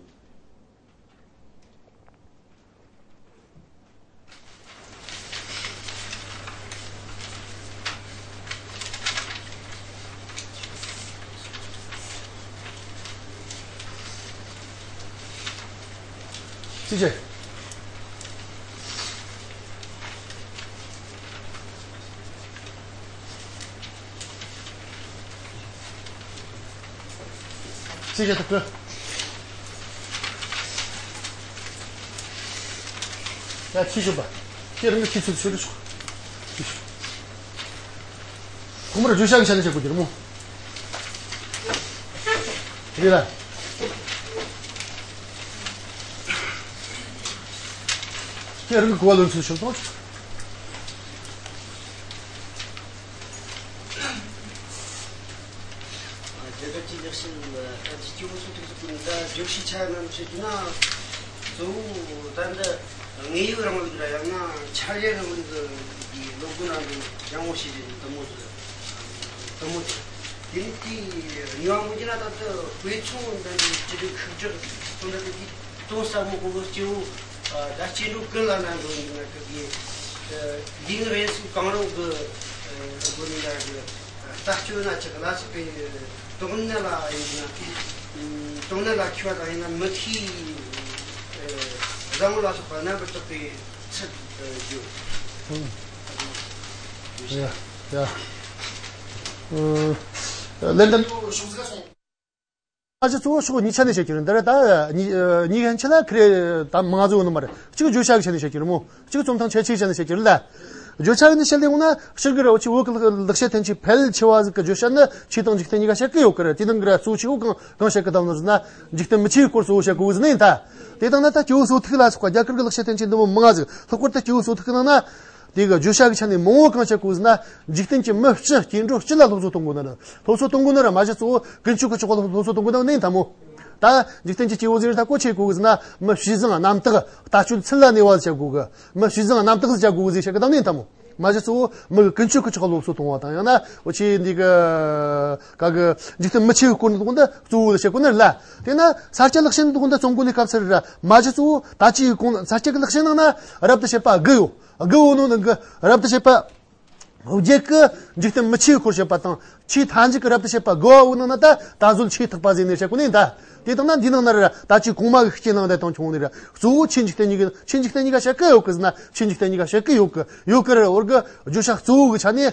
ཅི་བྱེད། ཅི་བྱེད་ཐུབ་ཀི། ཡ། ཁྱི་ཤོད་པ། ཁྱེད་རང་གི་ཁྱི་ཚུལ་ཤོད་ཆོག་ཁྱི་ཤོད། ཁོང་མོར་བརྗོད་བྱ་གི་ཆ་ནས་བྱེད་དགོས་ཀྱི་རེད་མོ། རེད་ལ། ཁྱེད་རང་གི་གོ་བ་ལོན་ཚུལ་ཤོད་དང་། རྒྱ་གར་གྱི་ལེགས་བཤད་ལ་ད་ཅི་སྐྱེ་བོ་སོ་ཐུག་ཟེར་གི་ད་བརྗོད་བྱའི་ཆ་རྣམས་བཤད་རྒྱུ་ན། གཙོ་བོ་ད་འདི་དངོས་ཡོད་རིང་ལུགས་ར་ཡང་ན་འཆར་ཡན་རིང་ལུགས་ཀྱི་ལོ་རྒོད་ནང་དུ་ཡང་ངོ་ཤེས་རྒྱུ་དུ་མོ་ཟེར། དུ་མོ་ཟེར། དེ་ནི་དེའི་ཉེ་བ་མོ་གྱི་ན་ད་ལྟ་དཔེ་མཚོན་ད་འདི་སྤྱི་སྒྲིག་ཤུགས་དྲག་སོང་ད་དེ་དུས་དོན་ཟབ་མོ་གོ་གི། སྐྱེ་བོ་ད་སྐྱེ་འགྲོ་ཀུན་ལ་ན་འགྲོ་ཡིན་ན་ཀི་གི། ལུས་ངག་ཡིད་གསུམ་གང་རུང་གི་སྒོ་ནས་ཡར་གི་ལྟ་སྤྱོད་ན་ཆགས་ལ་སོགས་པའི་དོགས་གནད་ལ་ཡིན་ན། དོགས་གནད་ལ་འཁྱོལ་བ་དང་ཡིན་ན་མི་ཤེས་བཟང་བོ་ལ་སོགས་པ་རྣམ་པར་དག་པའི་ཚུལ་བརྗོད། ཡ་ཡ། ལན་དང་ཤོག་ཟེར་སོང་། ཨ་ཅེ་གཙོ་བོ་ཕྱོགས་གཉིས་ཆ་ནས་བཤད་རྒྱུ་རེད། འདི་རེད་ད། གཉིས་གཉིས་ཀ་ཆ་ལ་ཁི་རེ་ད་མང་ཟོ་ནི་མ་རེད། གཅིག་བརྗོད་བྱ་གི་ཆ་ནས་བཤད་རྒྱུ་རེད་མོ། གཅིག་རྩོམ་ཐང་ཁྱད་ཆོས་ཆ་ནས་བཤད་རྒྱུ་རེད་ལ། བརྗོད་བྱ་ནི་བཤད་ལས་འོང་ན་ཕྱིར་གི་ར་འུ་ཆོ་བོད་ཀྱི་ལེགས་བཤད་ཐམས་ཅད་ཕལ་ཆེ་བ་ཟིག་གི་བརྗོད་བྱ་ནི་ཆོས་དང་འཇིག་རྟེན་གཉིས་ཀ་བཤད་གི་ཡོད་གི་ར། དེ་ནང་གི་ར་གཙོ་ཆེ་བོ་གང་གང་བཤད་གི་བསྡད་ནོ་ཟེར་ན། འཇིག་རྟེན་མི་ཆོས་སྐོར་གཙོ་བོ་བཤད་གོ་གི་ཟེར་ནི་ཡིན་ད། དེ་དང་ན་ད་སྐྱེས་བུ་གསོ་ཐུག་ལ་སོགས་པ་རྒྱ་གར་གྱི་ལེགས་བཤད་ཐམས་ཅད་འདི་མོ་མང་ང་ཟིག། ལྷག་པར་དུ་སྐྱེས་བུ་གསོ་ཐུག་གི་ནང་ན། དེ་གི་བརྗོད་བྱ་གི་ཆ་ནས་མང་བོ་གང་བཤད་གོ་ཟེར་ན། འཇིག་རྟེན་གྱི་མི་སྤྱི་སྐྱེ་འགྲོ་སྤྱི་ལ་སློབ་གསོ་གཏོང་གོ་ནི་རེད། སློབ་གསོ་གཏོང་གོ་ནི་རེད། མ་གཞི་གཙོ་བོ་ཀུན་སྤྱོད་ཀྱི་ཕྱོགས་ལ་སློབ་གསོ་གཏོང་གོ་ནི་ནི་ད་མོ། ད་འཇིག་རྟེན་གྱི་སྐྱེས་བུ་ཟེར་ད་གོ་ཆེ་གོ་གི་ཟེར་ན། མི་ཕྱི་བཟང་རྣམ་དག་ལྟ་སྤྱོད་ཚུལ་ལ་གནས་པ་ཟེར་གོ་གི། མི་ཕྱི་བཟང་རྣམ་དག་ཟེར་གོ་གི་ཟེར་བཤད་གི་ད་ནི་ད་མོ། མ་གཞི་གཙོ་བོ་མི་གི་ཀུན་སྤྱོད་ཀྱི་ཕྱོགས་སློབ་གསོ་གཏོང་བ་དང་། ཡང་ན་འུ་ཆོ་འདི་གི་ག་གི་འཇིག་རྟེན་མི་ཆོས་སྐོར་འདི་ད་གཙོ་བོ་ལ་བཤད་གོ་ནི་ལ། དེ་ན་ས་སྐྱ་ལེགས་བཤད་འདི་ད་རྩོམ་གོ་ནི་སྐབས་སུ་ར། མ་གཞི་གཙོ་བོ་ད་ཅིའི་གོང་ས་སྐྱ་གི་ལེགས་བཤད་ནང་ན་རབ་ཏུ་བྱེད་པ་དགུ་ཡོད། དགུ་བོ་ནོ་ནང་གི་རབ་ཏུ་བྱེད་པ། རྗེས་ཀྱི་འཇིག་རྟེན་མི་ཆོས་སྐོར་བཤད་པ་དང་། ཆོས་མཐའ་མཇུག་གི་རབ་ཏུ་བྱེད་པ་དགུ་བོ་ནང་ན་ད་ད་གཟོད་ཆོས་ཐེག་པ་ཟེར་ནས་བཤད་གོ་ནི་ད། དེ་དང་ན་འདི་ནང་ན་ར་ད་ཅིའི་གོང་མ་གི་ཤུགས་རྐྱེན་ནང་དེ་དང་བྱུང་ནི་ར། གཙོ་བོ་ཆོས་འཇིག་རྟེན་གཉིས་ཀྱི་ཆོས་འཇིག་རྟེན་གཉིས་ཀ་བཤད་གི་ཡོད་གི་ཟེར་ན། ཆོས་འཇིག་རྟེན་གཉིས་ཀ་བཤད་གི་ཡོད་གི་ཡོད་གི་ར། འོར་གི་བརྗོད་བྱ་གཙོ་བོ་གི་ཆ་ནས།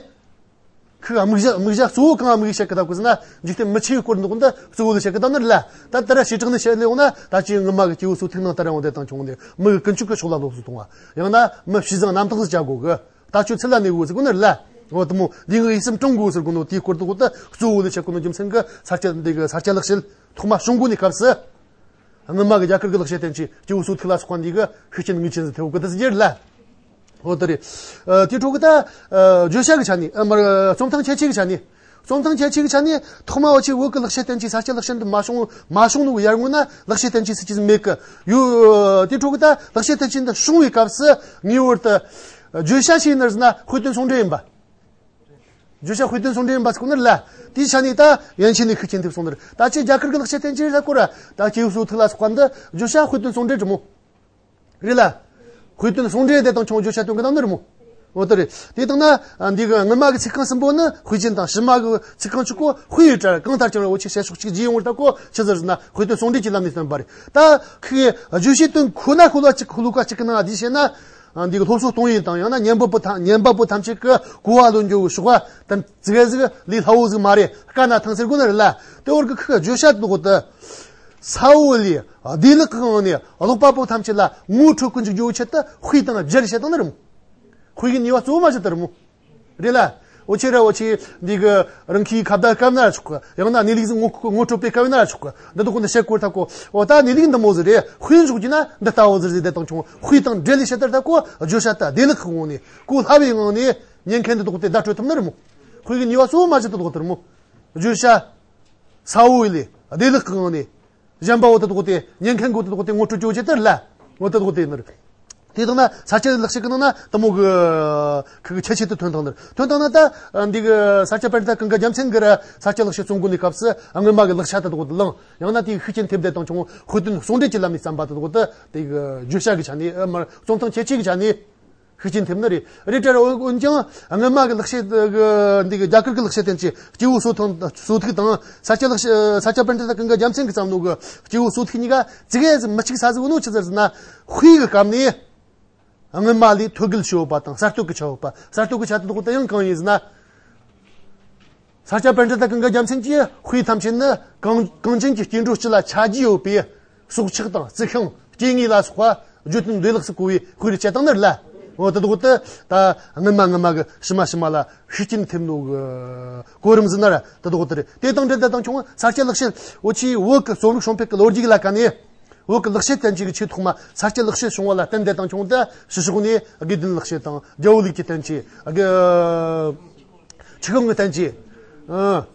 ཁོ་དམིགས་བྱ་དམིགས་བྱ་གཙོ་བོ་གང་དམིགས་བཤད་གི་ད་གོ་ཟེར་ན། འཇིག་རྟེན་མི་ཆོས་སྐོར་འདི་ད་གཙོ་བོ་ལ་བཤད་གི་ད་ནི་ལ། ད་ལྟ་ར་བྱེ་བྲག་ནས་བཤད་ལས་འོང་ན་ད་ཅིའི་སྔོན་མ་གི་སྐྱེས་བུ་གསོ་ཐུག་ནང་ད་ར་འོང་དེ་དང་བྱུང་ནི་མི་གི་ཀུན་སྤྱོད་ཀྱི་ཕྱོགས་ལ་སློབ་གསོ་གཏོང་བ། ཡང་ན་མི་ཕྱི་བཟང་རྣམ་དག་ཟེར་བྱ་གོ་གི། ལྟ་སྤྱོད་ཚུལ་ལ་གནས་དགོས་ཟེར་གོ་ནི་ལ། འོ་དེ་མོ་འདི་ངའི་སེམས་དྲང་དགོས་ཟེར་གོ་ནོ་དེའི་སྐོར་དུ་གོ་ད་གཙོ་བོ་ལ་བཤད་གོ་ནོ་རྒྱུ་མཚན་གི་ས་སྐྱ་འདི་གི་ས་སྐྱ་ལེགས་བཤད་ཐོག་མ་བྱུང་གོ་ནི་སྐབས་སུ། སྔོན་མ་གི་རྒྱ་གར་གི་ལེགས་བཤད་ཐམས་ཅད་སྐྱེས་བུ་གསོ་ཐུག་ལ་སོགས་པ་འདི་གི་ཤུགས་རྐྱེན་ངེས་ཅན་ཟིག་ཐེབས་གི་ད་ཟེར་རྒྱུ་རེད་ལ། འོ་དེ་རེད། ཨ་དེ་འཕྲོ་གི་ད་ཨ་བརྗོད་བྱ་གི་ཆ་ནས། ཨ་མར་རྩོམ་ཐང་ཁྱད་ཆོས་གི་ཆ་ནས། རྩོམ་ཐང་ཁྱད་ཆོས་ཀྱི་ཆ་ནས་ཐོག་མ་འུ་ཆོའི་བོད་ཀྱི་ལེགས་བཤད་བསྟན་བཅོས་ས་སྐྱ་ལེགས་བཤད་འདི་མ་བྱུང་མ་བྱུང་ནོ་གི་ཡར་སྔོན་ན་ལེགས་བཤད་བསྟན་བཅོས་ཟེར་རྒྱུ་མེད་གི་ཡོད། དེ་འཕྲོ་གི་ད་ལེགས་བཤད་བསྟན་བཅོས་འདི་བྱུང་བའི་སྐབས་སུ་ངེས་པར་དུ་བརྗོད་བྱ་ཞིག་ནི་ཟེར་ན་དཔེ་དོན་ཟུང་འབྲེལ་ཡིན་པ། བརྗོད་བྱ་དཔེ་དོན་ཟུང་འབྲེལ་ཡིན་པ་ཟེར་གོ་ནི་ལ། དེའི་ཆ་ནས་ད་ཡན་ཆད་ནས་ཤུགས་རྐྱེན་ཐེབས་སོང་ནི་རེད། ད་ཅི་རྒྱ་གར་གྱི་ལེགས་བཤད་བསྟན་བཅོས་ལ་སྐོར་ད་སྐྱེས་བུ་གསོ་ཐུག་ལ་སོགས་པ་འདི་བརྗོད་བྱ་དཔེ་དོན་ཟུང་འབྲེལ་རེད་མོ། རེད་ལ། དཔེ་དོན་ཟུང་འབྲེལ་དེ་དང་ཆུང་བརྗོད་བྱ་དོན་གྱི་ནང་ནི་རེད་མོ། འོ་དེ་རེད། དེ་དང་ན་འདི་གི་སྔོན་མ་གི་ཚིག་རྐང་གསུམ་པོ་ནི་དཔེ་ཅན་དང་། ཕྱི་མ་གི་ཚིག་རྐང་གཅིག་པོ་དཔེ་ཡི་གྲལ་གང་ལྟར་ཀྱང་འུ་ཆོས་བཤད་ཕྱོགས་གཅིག་བརྗེས་ཡོང་བར་ད་གོ་ཆི་ཟེར་ཟེར་ན་དཔེ་དོན་ཟུང་འབྲེལ་གྱི་ལམ་ནས་བསྟན་པ་རེད། ད་ཁི་བརྗོད་བྱའི་དོན་ཁོ་ན་ཤོ་ལོ་ཀ་གཅིག་ཤོ་ལོ་ཀ་གཅིག་གི་ནང་འདི་བཤད་ན། འདི་གི་སློབ་གསོ་གཏོང་ཡུལ་དང་། ཡང་ན་ཉན་པ་པོ་ཐམས་ཉན་པ་པོ་ཐམས་ཅད་ཀྱི་གོ་བ་ལོན་རྒྱུ་གི་ཕྱོགས་པ་དང་ཙི་གེ་ཟིག་ལས་སླ་བོ་ཟིག་མ་རེད། དཀའ་ན་ཐང་ཟེར་དགོས་ནི་རེད་ལ། དེ་བར་གི་ཁི་བརྗོད་བྱ་དེ་གོ་ད་ས་བོ་ལས་བདེ་ལེགས་ཀྱི་ངང་ནས་ཀློག་པ་པོ་ཐམས་ཅད་ལ་ངོ་འཕྲོད་ཀུན་གྱི་རྒྱུ་བོ་ཆེད་དུ་དཔེ་དང་སྦྱར་བཤད་དང་ནི་རེད་མོ། དཔེ་གི་ནུས་པ་གཙོ་བོ་མ་ཆེ་དེ་རེད་མོ། རེད་ལ། འུ་ཆོས་ར་འུ་ཆོས་འདི་གི་རང་ཁའི་ཁ་བརྡ་སྐབས་ན་ར་ཆོག་གི། ཡང་ན་གནས་ལུགས་ཟིག་ངོ་ངོ་སྤྲོད་པའི་སྐབས་ན་ར་ཆོག་གི། འདི་དག་གོ་འདི་བཤད་དགོས་ད་གོ། འོ་ད་གནས་ལུགས་འདི་མོ་ཟིག་རེད། དཔེ་འཇོག་རྒྱུ་ན་འདི་ལྟ་བུ་ཟིག་རེད། དེ་དང་ཆུང་དཔེ་དང་འབྲེལ་ལས་བཤད་དེ་ད་གོ་བརྗོད་བྱ་ད་བདེ་ལེགས་ཀྱི་ངང་ནས་གོ་སླ་བའི་ངང་ནས་ཉན་མཁན་འདི་དག་དེ་བརྡ་སྤྲོད་ཐུབ་ནི་རེད་མོ། དཔེ་གི་ནུས་པ་གཙོ་བོ་མ་ཆེ་དེ་དག་དེ་རེད་མོ། བརྗོད་བྱ་ས་བོ་ལས་བདེ་ལེགས་ཀྱི་ངང་ནས། གཞན་པ་འོ་དེ་དག་དེ་ཉན་མཁན་གོ་དེ་དག་དེ་ངོ་སྤྲོད་བྱེད་ཅེས་དེར་ལ། འོ་དེ་དག་དེ་ནི་རེད། དེ་དག་ན་ས་སྐྱ་ལེགས་བཤད་ཀྱི་ནང་ན་དེ་མོ་གི་ཁུ་གི་ཁྱད་ཆོས་དེ་ཐོན་ཐང་ནི་རེད། ཐོན་ཐང་ན་ད་འདི་གི་ས་སྐྱ་པཎྜི་ཏ་ཀུན་དགའ་རྒྱལ་མཚན་གི་ར་ས་སྐྱ་ལེགས་བཤད་རྩོམ་གོ་ནི་སྐབས་སུ་སྔོན་མ་གི་ལེགས་བྱ་དེ་དག་དེ་བླངས། ཡང་ན་དེའི་ཤུགས་རྐྱེན་ཐེབས་དེ་དང་ཆུང་དཔེ་དོན་ཟུང་འབྲེལ་གྱི་ལམ་ནས་བརྩམས་པ་དེ་དག་དེ་དེ་གི་བརྗོད་བྱ་གི་ཆ་ནས། ཨ་མར་རྩོམ་ཐང་ཁྱད་ཆོས་ཀྱི་ཆ་ནས། ཤུགས་རྐྱེན་ཐེབས་ནི་རེད། རེད་དྲ་ར། འོན་ཀྱང་སྔོན་མ་གི་ལེགས་བཤད་གི་འདི་གི་རྒྱ་གར་གི་ལེགས་བཤད་བསྟན་བཅོས་སྐྱེས་བུ་གསོ་ཐང་གསོ་ཐུག་དང་། ས་སྐྱ་ལེགས་བཤད་ས་སྐྱ་པཎྜི་ཏ་ཀུན་དགའ་རྒྱལ་མཚན་གི་བརྩམས་ནོ་གི་སྐྱེས་བུ་གསོ་ཐུག་གཉིས་ཀ་ཙི་གེ་ཟིག་མི་གཅིག་ས་ཟིག་ཡོད་ནོ་ཆི་ཟེར་ཟེར་ན། དཔེ་གི་སྐབས་ནས་སྔོན་མ་ལས་ཐོད་རྒལ་ཆེ་བོ་པ་དང་གསར་གཏོད་གི་ཆ་ཡོད་པ། གསར་གཏོད་གི་ཆ་དེ་དག་དེ་ཡང་གང་ཡིན་ཟེར་ན། ས་སྐྱ་པཎྜི་ཏ་ཀུན་དགའ་རྒྱལ་མཚན་གྱི་དཔེ་ཐམས་ཅད་ནི་གངས་གངས་ཅན་གྱི་སྐྱེ་འགྲོ་སྤྱི་ལ་ཆ་རྒྱུས་ཡོད་པའི་སྲོག་ཆགས་དང་རྩི་ཤིང་སྐྱེ་དངོས་ལ་སོགས་པ་བརྗོད་དོན་འདོད་ལེགས་སུ་གོ་བའི་དཔེ་རུ་བྱས་བཏང་ནི་རེད་ལ། འོ་དེ་དག་དེ་ད་སྔོན་མ་སྔོན་མ་གི་ཕྱི་མ་ཕྱི་མ་ལ་ཤུགས་རྐྱེན་ཐེབས་ནོ་གི་གོ་རིམ་ཟེར་ན་ར་དེ་དག་དེ་རེད། དེ་དང་འབྲེལ་ཏེ་དང་ཆུང་ས་སྐྱ་ལེགས་བཤད་འུ་ཆོའི་བོད་ཀྱི་རྩོམ་རིག་སྲུང་སྤེལ་གྱི་ལོ་རྒྱུས་ལ་ཀ་ནས། བོད་ཀྱི་ལེགས་བཤད་བསྟན་བཅོས་ཀྱི་ཆོས་ཐོག་མ་ས་སྐྱ་ལེགས་བཤད་བྱུང་བ་ལ་བརྟེན་ཏེ་དང་ཆུང་དུ་ཕྱི་ཕྱོགས་ནས་དགེ་ལྡན་ལེགས་བཤད་དང་རྒྱལ་པོ་ལུགས་ཀྱི་བསྟན་བཅོས། དགེ་ཆོས་སྐྱོང་གི་བསྟན་བཅོས། ཨ་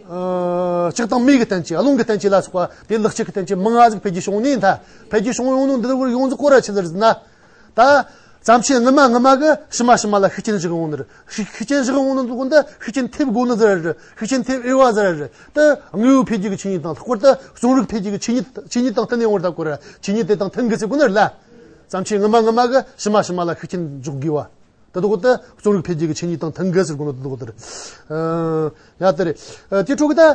ཨ་ལྕགས་དང་མེ་གི་བསྟན་བཅོས། རླུང་གི་བསྟན་བཅོས་ལ་སོགས་པ་དེ་ལེགས་བཤད་ཀྱི་བསྟན་བཅོས་མང་ང་ཟིག་འཕེལ་རྒྱས་བྱུང་ནས་ད། འཕེལ་རྒྱས་བྱུང་ཡོང་ནོ་འདི་བར་ཡོངས་རྫོགས་སྐོར་ར་ཆི་ཟེར་ཟེར་ན། ད་བརྩམས་ཆོས་སྔོན་མ་སྔོན་མ་གི་ཕྱི་མ་ཕྱི་མ་ལ་ཤུགས་རྐྱེན་བཞག་ཡོང་ནི་རེད། ཤུགས་ཤུགས་རྐྱེན་བཞག་ཡོང་ནི་འདུག་འདི་ཤུགས་རྐྱེན་ཐེབས་དགོས་ནི་ཟེར་རེད། ཤུགས་རྐྱེན་ཐེབས་འོས་པ་ཟེར་རེད། དེ་དངོས་པོ་འཕེལ་རྒྱས་ཀྱི་ཆོས་ཉིད་དང་། ལྷག་པར་དུ་རྩོམ་རིག་འཕེལ་རྒྱས་ཀྱི་ཆོས་ཉིད་ཆོས་ཉིད་དང་བསྟུན་ནས་ཡོང་བར་ད་གོ་ར། ཆོས་ཉིད་དེ་དང་མཐུན་དགོས་ཟེར་གོ་ནི་རེད་ལ། བརྩམས་ཆོས་སྔོན་མ་སྔོན་མ་གི་ཕྱི་མ་ཕྱི་མ་ལ་ཤུགས་རྐྱེན་འཇོག་དགོས་པ། དེ་དག་དེ་རྩོམ་རིག་འཕེལ་རྒྱས་ཀྱི་ཆོས་ཉིད་དང་མཐུན་དགོས་ཟེར་གོ་ནོ་དེ་དག་དེ་རེད། ཨ་ཡ་དེ་རེད། ཨ་དེ་འཕྲོ་གི་ད་ཨ་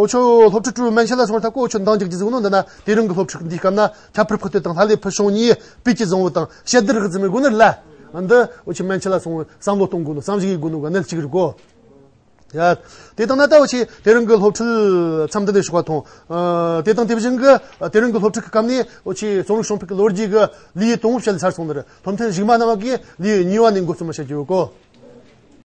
འུ་ཆོ་སློབ་ཕྲུག་ཕྲུ་གུ་མན་ཆད་ལ་སོང་བར་ད་གོ་འུ་ཆོ་འདང་རྒྱག་རྒྱུ་ཟིག་ཡོད་ནོ་འདི་ན། དེ་རིང་གི་སློབ་ཕྲུག་འདིའི་སྐབས་ན་ཁྱད་པར་འཕགས་བསྟོད་དང་ལྷ་ལས་ཕུལ་བྱུང་གཉིས་སྤུས་ཀྱི་བཟང་བོ་དང་དཔྱད་བསྡུར་གི་རྩིས་མེད་དགོས་ནི་རེད་ལ། འདི་འུ་ཆོ་མན་ཆད་ལ་སོང་བསམ་བློ་གཏོང་དགོས་ནོ། བསམ་གཞིག་ཡེད་དགོས་ནོ་གི་གནད་གཅིག་རེད་གོ། ཡ། དེ་དང་ན་ད་འུ་ཆོས་དེ་རིང་གི་སློབ་ཁྲིད་མཚམས་འདི་ནས་ཞོགས་པ་ཐོངས། ཨ། དེ་དང་དེ་བཞིན་གི་དེ་རིང་གི་སློབ་ཁྲིད་ཀྱི་སྐབས་ནས་འུ་ཆོས་རྩོམ་རིག་གཞུང་འཕེལ་གྱི་ལོ་རྒྱུས་ཀྱི་ལེའུ་དང་པོ་བཤད་ཚར་སོང་ནི་རེད། སློབ་ཚན་གཞུག་མ་ནང་གི་ལེའུ་གཉིས་པ་ནས་འགོ་རྩོམ་བྱེད་རྒྱུ་ཡོད་གོ།